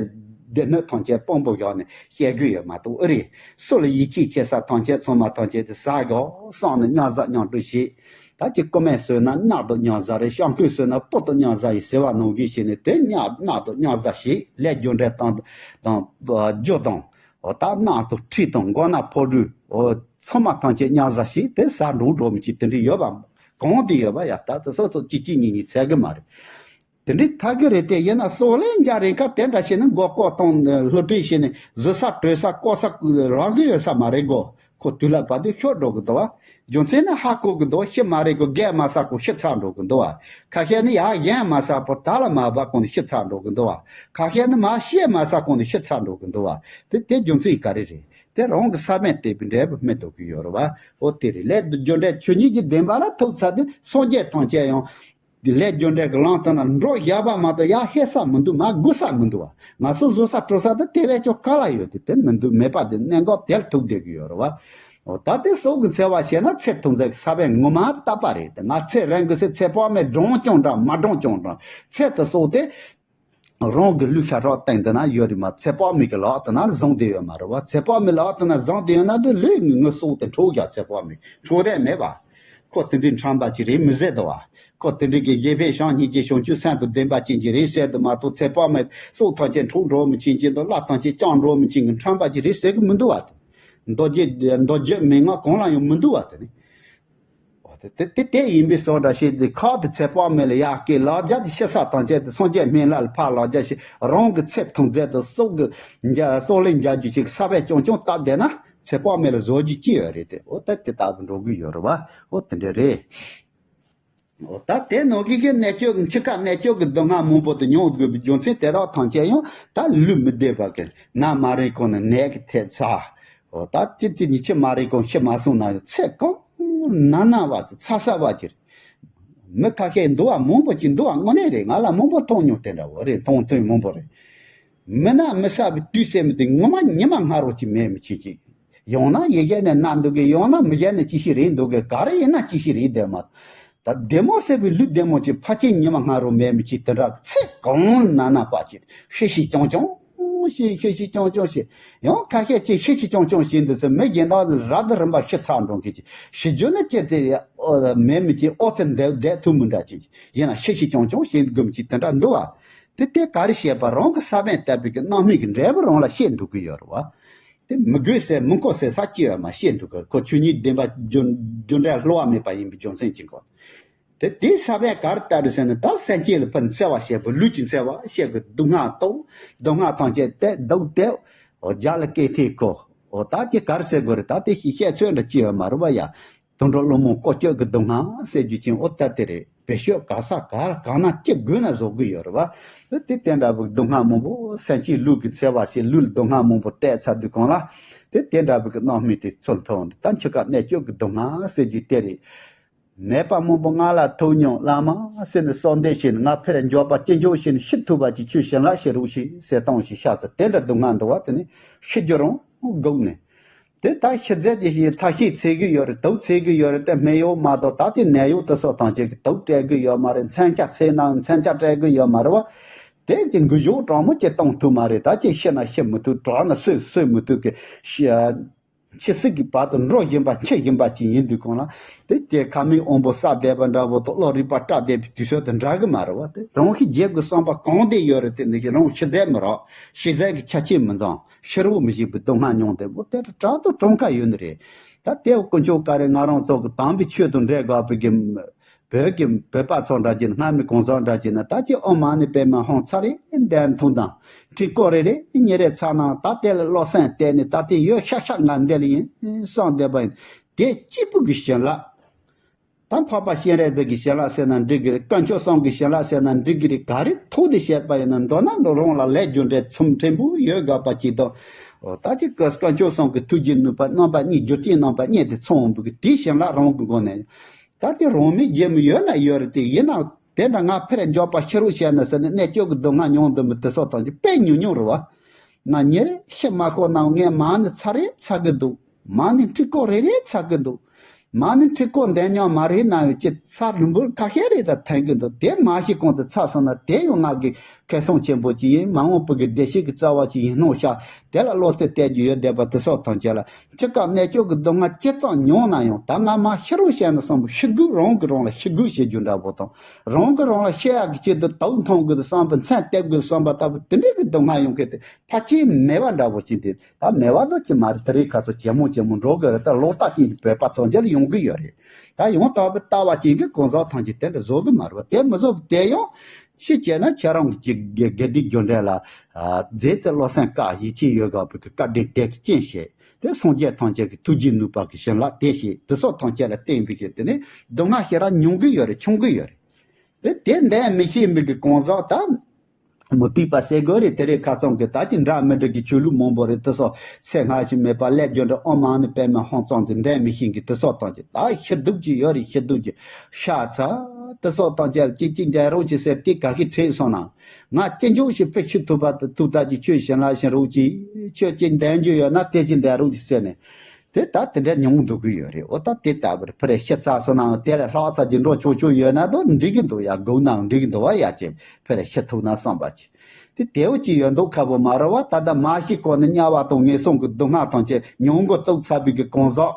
སྡེ་སྣོད་ཐམས་ཅད་དཔང་པོ་བཞག་ནས་བཤད་རྒྱུ་ཡོད་མ་གཏོགས་ཨེ་རེད། སུ་ལ་ཡིད་ཆེས་བྱེད་ས་ཐམས་ཅད་ཚང་མ་ཐམས་ཅད་དེ་ཟ་དགོས་བསམ་ནས་མཉམ་ཟ་མཉམ་སྤྲོད་བྱེད། ད་ཅི་རྐུ་མས་ཟོས་ན་སྣ་དང་མཉམ་ཟ་རེད། ཤ་འཁོན་ཟོས་ན་སྤུ་དང་མཉམ་ཟ་ཡིན་ཟེར་བ་ནང་བཞིན་བྱས་ནས་དེ་མཉམ་སྣ་དང་མཉམ་ཟ་བྱེད། ལས་རྒྱུ་འབྲས་དང་དང་རྒྱུ་དང་། འོ་ད་སྣ་དང་ཁྲི་དང་མགོ་ན་ཕོ་བྲུས་འོ་ཚང་མ་ཐམས་ཅད་མཉམ་ཟ་ཞིག་དེ་ཟ་འགྲོ་འགྲོ་མི་ཅིག་དེ་འདྲ་ཡོད་པ་གང་དུ་ཡོད་པ་ཡ། ད་དེ་སོ་སོ་གཅིག་གཅིག་གཉིས་གཉིས་ཚད་གི་མ་རེད། དེ་འདྲའི་ཐག་གི་རེད་དེ། ཡིན་ན་སྲོག་ལན་འཇལ་རན་ཁ་དེ་འདྲ་བྱས་ནས་མགོ་སྐོར་བཏང་ནས་བསླུ་བྲིད་བྱས་ནས་བཟོ་ས་བྲོས་ས་བཀོག་ས་རག་གི་ཡོད་ས་མ་རེད་གོ། ཁོ་དུས་ལ་བབ་དུས་ཤོར་འགྲོ་གི་འདུག་བ། རྒྱུ་མཚན་ནི་ཧ་གོ་གི་འདུག་ཤི་མ་རེད་གོ། རྒས་མ་ས་གོ་ཤི་ཚར་འགྲོ་གི་འདུག་བ། ཁ་ཤས་ནི་ཡར་ཡན་མ་ས་པོ་ད་ལ་མ་བབ་གོང་ནས་ཤི་ཚར་འགྲོ་གི་འདུག་བ། ཁ་ཤས་ནི་མ་ཤི་མ་ས་གོང་ནས་ཤི་ཚར་འགྲོ་གི་འདུག་བ། དེ་དེ་རྒྱུ་མཚན་ག་རེ་རེད། དེ་རང་གི་ས་བོན་བལྟས་པའི་འབྲས་བུ་སྨིན་འགྲོ་གི་ཡོད་རེད་བ། འོ་དེ་རེད། ལས་རྒྱུ་འབྲས་ཆོས་ཉིད་ཀྱི་བདེན་པ་ལ་ཐུག་ཚར་དུས་སངས་རྒྱས་ཐམས་ཅད་ཡང་ལས་རྒྱུ་འབྲས་ཀྱི་ལམ་དུ་ན་འགྲོ་བཞག་པ་མ་གཏོགས་ཡར་ཧེ་ས་མི་འདུག་མར་སྒུག་ས་མི་འདུག་བ། ང་ཚོ་བཟོ་ས་སྤྲོ་ས་དེ་དེ་བས་ཀྱང་དཀའ་ལ་ཡོད་དེ། དེ་མི་འདུག་མེད་པ་དེ་གནད་འགག་དེར་ཐུག་བསྡད་ཀྱི་ཡོད་རེད་བ། འོ་ད་དེ་སྲོག་གི་འཚེ་བ་བྱས་ན་ཚེ་ཐུང་ཚད་ཀྱི་ས་བོན་ངོ་མ་བཏབ་པ་རེད་དེ། ང་ཚེ་རིང་གི་ཚེ་ཚེ་དཔག་མེད་སྦྱོང་སྦྱོང་འདྲ་མ་སྦྱོང་སྦྱོང་འདྲ་ཚེ་དེ་སྲོག་དེ། རང་གི་ལུས་ཤ་ཁྲག་སྟེང་དུ་ན་ཡོད་རེད་མ། ཚེ་དཔག་མེད་ཀྱི་ལག་ཏུ་ན་བཟུང་བསྡད་ཡོད་མ་རེད་བ། ཚེ་དཔག་མེད་ལག་ཏུ་ན་བཟུང་བསྡད་ཡོད་ན་དུ་ལུས་ངུ་སྲོག་དེ་འཕྲོག་རྒྱག་ཚེ་དཔག་མེད་འཕྲོག་དེ་མེད་པ། ཁོ་དེ་འདྲའི་ཁྲམ་པ་ཅིག་རེད་མི་ཟེར་དོ་བ། ཁོ་དེ་འདྲའི་གི་གཞན་ཕན་བྱམས་སྙིང་རྗེ་བྱང་ཆུབ་སེམས་དང་ལྡན་པ་ཅན་ཅིག་རེད་ཟེར་དུ་མ་གཏོགས་ཚེ་དཔག་མེད་སྲོག་ཐམས་ཅད་འཕྲོག་འགྲོ་མི་ཅན་ཅིག་དང་བླ་ཐམས་ཅད་བཅག་འགྲོ་མི་ཅན་གི་ཁྲམ་པ་ཅིག་རེད་ཟེར་གི་མི་འདུག་བ། དེ་མདོ་རྒྱུད་མདོ་རྒྱུད་མན་ངག་གང་ལ་ཡང་མི་འདུག་བ། དེ་ནི། འོ་ དེ་དེ་དེ་ཡིན་པའི་བཟོ་འདྲ་ཞིག་དེ་ཁག་དེ་ཚེ་དཔག་མེད་ལ་ཡར་སྐད་ལག་རྒྱ་དེ་ཤི་ས་དང་བཅས་ཏེ་སངས་རྒྱས་སྨན་བླ་ལ་ཕར་ལག་རྒྱ་ཞིག་རང་གི་ཚེ་ཐུང་ཚད་དུ་སྲོག་གི་རྒྱ་སྲོག་ལས་རྒྱ་རྒྱུ་ཞིག་ས་བས་ཅུང་ཅུང་བཏབ་བསྡད་ན་ཚེ་དཔག་མེད་ལ་བཟོ་རྒྱུ་ཅི་ཡོད་རེད་དེ། འོ་ད་དེ་ལྟ་བུ་འགྲོ་གི་ཡོད་རེད་བ། འོ་དེ་འདྲ་རེད། འོ་ད་དེ་ནང་གི་གི་གནད་སྐྱོན་འཆི་ཁ་གནད་སྐྱོན་གི་སྡུག་བསྔལ་མང་པོ་དེ་མྱོང་དགོས་པའི་རྒྱུ་མཚན་དེ་དག་ཐམས་ཅད་ཡང་ད་ལུས་མི་བདེ་བ་གི་ན་མ་རེད་གོང་ནས་ནད་ཀྱི་ཐེབས་ཚ། འོ་ད་ཅི་ཅི་ཉི་ཆི་མ་རེད་གོང་ཤི་མ་སོང་ན་ཡང་ཚེ་གང་ན་ན་བ་ཚ་ས་བ་ཅིར། མི་ཁ་ཤས་འདུ་བ་མང་པོ་ཅིག་འདུ་བ་དངོས་གནས་རེད། ང་ལ་མང་པོ་མཐོང་མྱོང་དེ་འདྲ་བོ་རེད། མཐོང་ཐོས་མང་པོ་རེད། མི་ན་མི་ས་བའི་དུས་སེ་མི་དེ་ངོ་མ་ཉི་མ་སྔ་རོ་ཅིག་མེད་མི་ཆེ་ཅིག་ཡང་ན་ཡི་གེ་ནས་ན་འདུག་གི་ཡང་ན་མི་གེ་ནས་ཅི་ཞིག་རེད་འདུག་གི་ག་རེ་ཡིན་ན་ཅི་ཞིག་རེད་དེ་མ། ད་བདེ་མོ་ཟེར་བའི་ལུས་བདེ་མོ་ཅིག་ཕལ་ཆེར་ཉི་མ་སྔ་རོ་མེད་མི་ཅིག་དེ་འདྲ་ཚེ་གང་ན་ན་པ་ཅིག་ཤི་ཤི་ཅང་ཅང་ཤི་ཤི་ཤི་ཅང་ཅང་ཤི། ཡང་ཁ་ཤས་ཅིག་ཤི་ཤི་ཅང་ཅང་ཤི་འདུག་ཟེར་མི་གཞན་དག་ལ་རབ་དང་རིམ་པ་ཤི་ཚར་འགྲོ་མཁན་ཅིག་ཤི་རྒྱུ་ནི་ཅི་དེ་མེད་མི་ཅིག་ཨོ་ཙི་འདེབས་བསྡད་ཐུབ་མི་འདྲ་ཅིག་ཡིན་ན་ཤི་ཤི་ཅང་ཅང་ཤི་དགོས་མི་ཅིག་དེ་འདྲ་འདུག་བ། དེ་དེ་ག་རེ་བཤད་པ་རང་གི་ས་བོན་བཏབ་པའི་གི་རྣམ་སྨིན་གི་འབྲས་བུ་རང་ལ་བཤད་འདུག་གི་ཡོད་རེད་བ། དེ་མི་དགོས་ཟེར་མི་དགོས་ཟེར་ས་ཅི་ཡང་མ་བཤད་འདུག་གི་ཁོ་ཆོས་ཉིད་བདེན་པ་རྒྱུ་རྒྱུ་འབྲས་བསླུ་བ་མེད་པ་ཡིན་པའི་རྒྱུ་མཚན་གྱིས་གོ། དེ་དེའི་ས་བོན་ག་རེ་ལྟ་རེད་ཟེར་ན་ད་སེམས་ཅན་ལ་ཕར་འཚེ་བ་བྱེད་པ་ལུས་ཀྱི་འཚེ་བ་བྱེད་པའི་སྡུག་བསྔལ་རྟོགས། སྡུག་བསྔལ་ཐམས་ཅད་དེ་སྡུག་སྟེ། འོ་རྒྱ་ལ་སྐད་ཐེག་གོ། འོ་ད་ཅི་ག་རེ་ཟེར་དགོས་རེད། ད་དེ་ཞིག་བཤད་ཚོད་འདྲ་ཅི་ཡང་མ་རེད་བ་ཡ། དུད་འགྲོ་ཀླུ་དམག་བཀོལ་སྤྱོད་ཀྱི་སྡུག་བསྔལ་ཟེར་རྒྱུ་ཅན་འོ་ད་དེ་རེད། བེད་སྤྱོད་ག་ས་ག་ལ་གང་ན་ཅི་དགོས་ན་བཟོ་གི་ཡོད་རེད་བ། དེ་དེ་འདྲ་བུ་སྡུག་བསྔལ་མང་པོ་སེམས་ཅན་ལུས་ཀྱི་འཚེ་བ་བྱེད་ལུས་ལ་སྡུག་བསྔལ་མང་པོ་སྤྲད་ཚར་དུས་གང་ལ། དེ་དེ་འདྲ་བུ་གི་རྣམ་སྨིན་དེ་ཚུར་མཐོང་འདི་ད་འཆི་ཁ་གནད་གཅོད་ཀྱི་སྡུག་བསྔལ་ཟེར་རྒྱུ་དེ་རེད། ནད་པ་མང་པོ་ང་ལ་ཐུག་མྱོང་བླ་མ་ཟེར་ནས་གསོལ་འདེབས་བྱས་ནས་ང་ཕར་འབྱོར་པ་ཅི་འབྱོར་བྱས་ནས་ཤི་ཐུབ་པ་ཅིག་ཁྱོད་བྱིན་རླབས་ཤིག་རོགས་ཞེས་ཟེར་གཏོང་ཞིག་ཤ་ཚ་དེ་འདྲ་སྡུག་བསྔལ་འདུག་བ། དེ་ནས་ཤི་རྒྱུ་རང་སྒུག་ནས། དེ་ལྟར་ཤི་རྫས་ཀྱི་ཡིན་ཐ་ཤིག་འཚོལ་གི་ཡོད་རེད། དུག་འཚོལ་གི་ཡོད་རེད། དེ་སྨན་གཡོག་མ་གཏོགས་ད་ལྟའི་ནད་གཡོག་དེ་ཚོ་དང་ཅིག་གི་དུག་སྤྲད་གི་ཡོད་མ་རེད། མཚོན་ཆ་འཚོལ་ནའང་མཚོན་ཆ་སྤྲད་གི་ཡོད་མ་རེད་བ། དེ་ཀྱི་འགུལ་ཞོག་གྲང་མོ་ཅིག་གཏོང་ཐུབ་མ་རེད། ད་ཅིག་ཤི་ན་ཤི་མི་ཐུབ་གྲོགས་ན་གསོས་གསོས་མི་ཐུབ་ཀྱི་ཤི་འཆི་སྲིད་ཀྱི་བར་དུ་འགྲོ་བཞིན་པ་འཆི་བཞིན་པ་ཅིག་ཡིན་དུས་གང་ལ། དེ་དེ་ཁ་མིག་དབང་པོ་བསྲབས་བསྡད་པ་འདྲ་བོ་དང་བློ་རིག་པ་བཀྲག་བསྡད་པའི་དུས་ཚོད་དང་འདྲ་གི་མ་རེད་བ། དེ་རང་ཤི་རྒྱལ་དགོས་བསམ་པ་གང་དེ་ཡོད་རེད། དེ་འདི་ཞིག་རང་ཤི་རྫས་མི་རག་ཤི་རྫས་ཀྱི་ཆ་རྐྱེན་མི་འཛོམས། ཤི་རོགས་མི་ཤེས་པའི་སྡུག་བསྔལ་མྱོང་བསྡད་པོ་དེ་དྲག་ཏུ་གྲོངས་ཁ་ཡོད་ནི་རེད། ད་དེ་དཀོན་མཆོག་བཀའ་དྲིན་ང་རང་ཚོ་གི་དམ་པའི་ཆོས་དང་འབྲེལ་དགོས་པའི་གི་བོད་ཀྱི་བོད་པ་ཚོ་འདྲ་གྱི་སྔ་མའི་གང་ཟག་འདྲ་གྱི་ན་ད་ཅི་ཨོཾ་མ་ཎི་པདྨེ་ཧཱུྃ་ཚར་རེ་བཟླས་ཐུང་དང་ཁྲི་སྐོར་རེ་རེ་ཉིན་རེ་ཚར་ན་ད་དེ་ལ་བློ་སེམས་གཏད་ནས་ད་དེ་ཡོད་ཤག་ཤག་ང་འདི་ལ་ཡིན་བསམ་བསྡད་པ་ཡིན། དེ་གཅིག་པུ་གི་བྱིན་རླབས། ད་འཕགས་པ་སྤྱན་རས་གཟིགས་ཀྱི་བྱིན་རླབས་ཟེར་ན་འགྲིག་གི་རེད། དཀོན་མཆོག་གསུམ་གྱི་བྱིན་རླབས་ཟེར་ན་འགྲིག་གི་རེད། ག་རེ་ཐོག་ཏུ་བཤད་པ་ཡིན་ན་མདོར་ན་ནི་རང་ལ་ལས་རྒྱུ་འབྲས་ཚུལ་ཕྲན་བུ་ཡོད་དགོས་པ་ཅིག་དང་། འོ་ད་ཅི་དཀོན་མཆོག་གསུམ་གྱི་ཐུགས་རྗེ་ནུས་པ་རྣམ་པ་གཉིས་རྒྱུ་རྐྱེན་རྣམ་པ་གཉིས་དེ་ཚང་བ་འདུག་གི་དེའི་བྱིན་རླབས་རང་གི་སྒོ་ནས། ད་དེ་རང་མེད་རྒྱལ་མི་ཡོད་ན་ཡོད་རེད། དེ་ཡིན་ན་དེ་འདྲ་ང་ཕར་འབྱོར་པ་ཤི་རོགས་བྱས་ན་ཟེར་ནས་གནད་སྐྱོན་གྱི་སྡུག་བསྔལ་མྱོང་འདུག་མི་དེ་སོགས་དང་ཅི་དཔེ་ཉུང་ཉུང་རེད་བ། ང་ཉེ་རེ་ཤི་མ་ཤོག་ན་ངས་མ་ཎི་ཚར་རེ་ཚར་གི་འདུག་མ་ཎི་ཁྲི་སྐོར་རེ་རེ་ཚར་གི་འདུག་མ་ཎི་ཁྲི་སྐོར་འདོན་མྱོང་མ་རེད་ན་ཡོད་ཀྱི་ཚར་ལུང་པོར་ཁ་ཤས་རེ་ད་ཐོན་གི་འདུག་དེ་མ་ཤི་གོང་དུ་ཚར་སོང་ན་དེ་ཡང་ང་གི་ཁེ་བཟང་ཆེན་པོ་ཅིག་ཡིན། མ་འོངས་པ་གི་བདེ་སྐྱིད་ཀྱི་རྩ་བ་ཅིག་ཡིན་སྣང་ཤག་དེ་ལ་བློ་རྩེ་གཏད་རྒྱུ་ཡོད་བསྡད་པ་དེ་སོགས་དང་བཅས་ལ་འཆི་སྐབས་གནད་སྐྱོན་གྱི་སྡུག་བསྔལ་ཇི་ཙམ་མྱོང་ན་ཡང་ད་ང་མ་ཤི་རོགས་བྱས་ན་བསམ་པ་ཤི་དགོས་རང་གི་རང་ལ་ཤི་དགོས་བྱེད་རྒྱུ་འདྲ་པོ་དང་རང་གི་རང་ལ་ཤི་ཡག་གི་ཆེད་དུ་དུག་འཐུང་དགོས་དུ་བསམ་པ་མཚན་གཏད་དགོས་བསམ་པ་ལྟ་བུ་དེ་འདྲའི་གི་སྡུག་བསྔལ་ཡོང་གི་དེ། ཕལ་ཆེར་མེད་པ་འདྲ་པོ་ཅིག་འདུག་ད་མེད་པ་འདུག་ཅི་མ་རེད། དེ་རིང་ཁ་སང་ཇེ་མང་ཇེ་མང་འགྲོ་གི་རེད། ད་ལོག་ལྟ་ཅན་གྱི་བོད་པ་ཚོ་འཇལ་ཡོང་གི་ཡོད་རེད། ད་ཡང་དག་པའི་ལྟ་བ་ཅན་གྱི་གང་ཟག་ཐམས་ཅད་དེ་འདྲ་བཟོ་གི་མ་རེད་པ། དེ་མི་བཟོ་བ་དེ་ཡང་ཤི་བྱས་ན་ཁྱེད་རང་གི་དགེ་དགེ་སྡིག་རྒྱུ་འབྲས་ལ་མཛེས་སེ་བློ་སེམས་དཀར་ཡིད་ཆེས་ཡོད་དགོས་པའི་གི་བཀའ་དྲིན་དེ་གི་རྐྱེན་བྱས་དེ་སངས་རྒྱས་ཐམས་ཅད་ཀྱི་ཐུགས་རྗེ་ནུས་པ་གི་བྱིན་རླབས་དེ་བྱས་དེ་སོགས་ཐམས་ཅད་ལ་བརྟེན་པའི་གི་དེ་ནས་སྡུག་བསྔལ་ཞེ་དྲག་མྱོང་གི་ཡོད་རེད། མྱོང་གི་ཡོད་རེད། དེ་དེ་འདྲ་མི་ཤེས་མི་གི་གང་ཟག་ད། མུ་སྟེགས་པ་ཟེར་དགོས་རེད། དེ་རིང་ཁ་སང་གི་ད་ཅི་འདྲ་མི་འདྲ་གི་ཆོས་ལུགས་མང་པོ་རེད། དེ་སོགས་ཚེ་སྔ་ཕྱི་མེད་པ་ལས་རྒྱུ་འབྲས་ཨོཾ་མ་ཎི་པདྨེ་ཧཱུྃ་ཙམ་དུ་འདས་མི་ཤེས་གི་དེ་སོགས་དང་ཅི་ད་ཤི་སྡུག་ཅི་ཡོད་རེད། ཤི་སྡུག་ཅི་ཤ་ཚ་དེ་སོགས་དང་ཅི་ཅི་ཅི་འདས་རོགས་ཅི་ཟེར་དེ་ག་གི་ཁྲིད་སོང་ན་ང་ཅི་འཇོག་ཞིག་ཕི་ཤི་ཐུབ་པ་ཐུབ་ད་ཅི་ཆོས་བྱིན་ལ་བྱིན་རོགས་ཅི་ཆོས་ཅི་འདས་རྒྱུ་ཡོད་ན་དེ་ཅི་འདས་རོགས་ཅི་ཟེར་ནས། དེ་ལྟར་དེ་འདྲ་མྱོང་འདུག་གི་ཡོད་རེད། འོ་ད་དེ་ལྟ་བུར་ཕར་ཤི་ཚར་སོང་ནའང་དེ་ལས་ལྷག་ས་ཅིག་འགྲོ་ཆོག་ཆོག་ཡོད་ན་དོ་འགྲིག་གི་འདུག་ཡ། སྒུག་ནའང་འགྲིག་གི་འདུག་བ་ཡ་ཅེ་ཕར་ཤི་ཐུབ་ན་བསམ་པ་ཅིག་དེ་དེའུ་ཅིག་ཡོད་འདུག་ཁ་བོ་མ་རེད་བ། ད་ལྟ་མ་ཤི་གོང་ནས་དམྱལ་བ་དང་ངན་སོང་གི་སྡུག་བསྔལ་ཐམས་ཅད་མྱོང་འགོ་བཙུགས་ཚར་བའི་གི་གང་ཟག་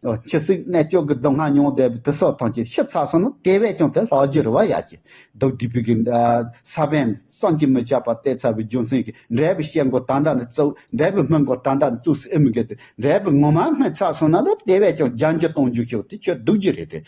འོ། འཆི་སྲིད་གནད་གཅོད་ཀྱི་སྡུག་བསྔལ་མྱོང་བསྡད་པའི་དེ་སོགས་ཐམས་ཅད་ཤི་ཚར་སོང་ན་དེ་བས་ཀྱང་དེ་ལྷག་རྒྱུ་རེད་བ། ཡ་གྱི་སྡུག་སྡུག་པའི་གི་ས་བོན་བསམ་གྱིས་མི་ཁྱབ་པ་བཏབ་ཚར་བའི་རྒྱུ་མཚན་གྱིས། འབྲས་བུ་སྐྱེ་དགོས་ད་ལྟ་ནས་བཙུགས། འབྲས་བུ་སྨིན་དགོས་ད་ལྟ་ནས་བཙུགས་ཟེར་ཨེ་མི་དགོས་ཏེ། འབྲས་བུ་ངོ་མ་སྨིན་ཚར་སོང་ན་ད་དེ་བས་ཀྱང་རྒྱབ་འགྱུར་གཏོང་རྒྱུ་ཞིག་དེ་ཁྱོད་སྡུག་རྒྱུ་རེད་དེ།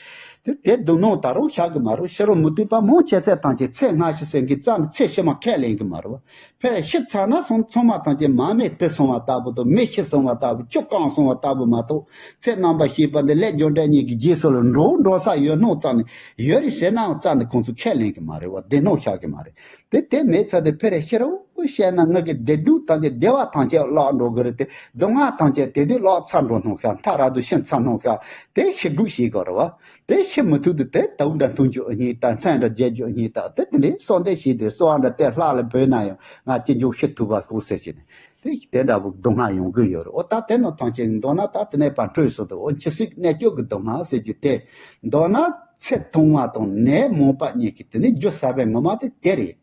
དེ་དེ་སྡུག་མྱོང་ད་རུང་བཤགས་གི་མ་རེད། ཤི་རུང་མི་སྡུག་པ་མང་ཆེ་ཚད་ཐམས་ཅད་ཚེ་སྔ་ཤི་ཟེར་མཁན་རྩ་ནས་ཚེ་ཕྱི་མ་ཁས་ལེན་གི་མ་རེད་བ། ཕར་ཤི་ཚར་ན་སོང་ཚང་མ་ཐམས་ཅད་མར་མེ་བཏེགས་སོང་བ་ལྟ་བུ་དང་། མེ་ཤི་སོང་བ་ལྟ་བུ། ཆུ་བཀང་སོང་བ་ལྟ་བུ་མ་གཏོགས། ཚེ་རྣམ་པར་ཤེས་པ་འདི་ལས་རྒྱུ་འབྲས་གཉིས་ཀྱི་རྗེས་སུ་ལ་འགྲོ་འགྲོ་ས་ཡོད་སྣང་ཙམ་ནས། ཡོད་རེད་ཟེར་ནའང་རྩ་ནས་ཁོང་ཚོ་ཁས་ལེན་གི་མ་རེད་བ། བདེན་སྣང་བཤད་གི་མ་རེད། དེ་དེ་མེད་ཚར་དེ་ཕར་ཤི་རུང་བཤད་ན་ངེད་ཀྱི་བདེ་སྡུག་ཐམས་ཅད་བདེ་བ་ཐམས་ཅད་བརླག་འགྲོ་གི་རེད་དེ། སྡུག་བསྔལ་ཐམས་ཅད་དེ་དུས་བརླག་ཚར་འགྲོ་སྣང་བཤད། མཐའ་ར་དུ་ཤི་ཚར་སྣང་བཤད། དེ་ཤི་དགོས་ཤེས་གི་རེད་བ། དེ་ཤི་མི་ཐུབ་དུས་དེ་དུག་འདྲ་འཐུང་རྒྱུ་ཨེ་རྙེད་དང་། མཚོན་འདྲ་རྒྱས་རྒྱུ་ཨེ་རྙེད་དང་། དེ་དེ་འདྲའི་གསོལ་འདེབས་བྱས་ཏེ་གསོལ་བ་འདྲ་དེ་ལྷ་ལ་འབུལ་ན་ཡང་ང་ཅི་འཇུག་ཤི་ཐུབ་པ་ཤོག་ཟེར་བྱས་ནས། དེ་དེ་འདྲ་བོ་སྡུག་བསྔལ་ཡོང་གི་ཡོད་རེད། འོ་ད་དེ་ནང་ཐམས་ཅད་མདོར་ན་ད་དེ་ནས་ཕར་འཕྲོས་སོང་དུ། འོ་འཆི་སྲིད་གནད་གཅོད་ཀྱི་སྡུག་བསྔལ་ཟེར་རྒྱུ་དེ། མདོར་ན་ཚེ་ཐུང་བ་དང་ནད་མང་བ་གཉིས་ཀྱི་དེ་ནི་རྒྱུ་ས་བོན་ངོ་མ་དེ་དེ་རེད།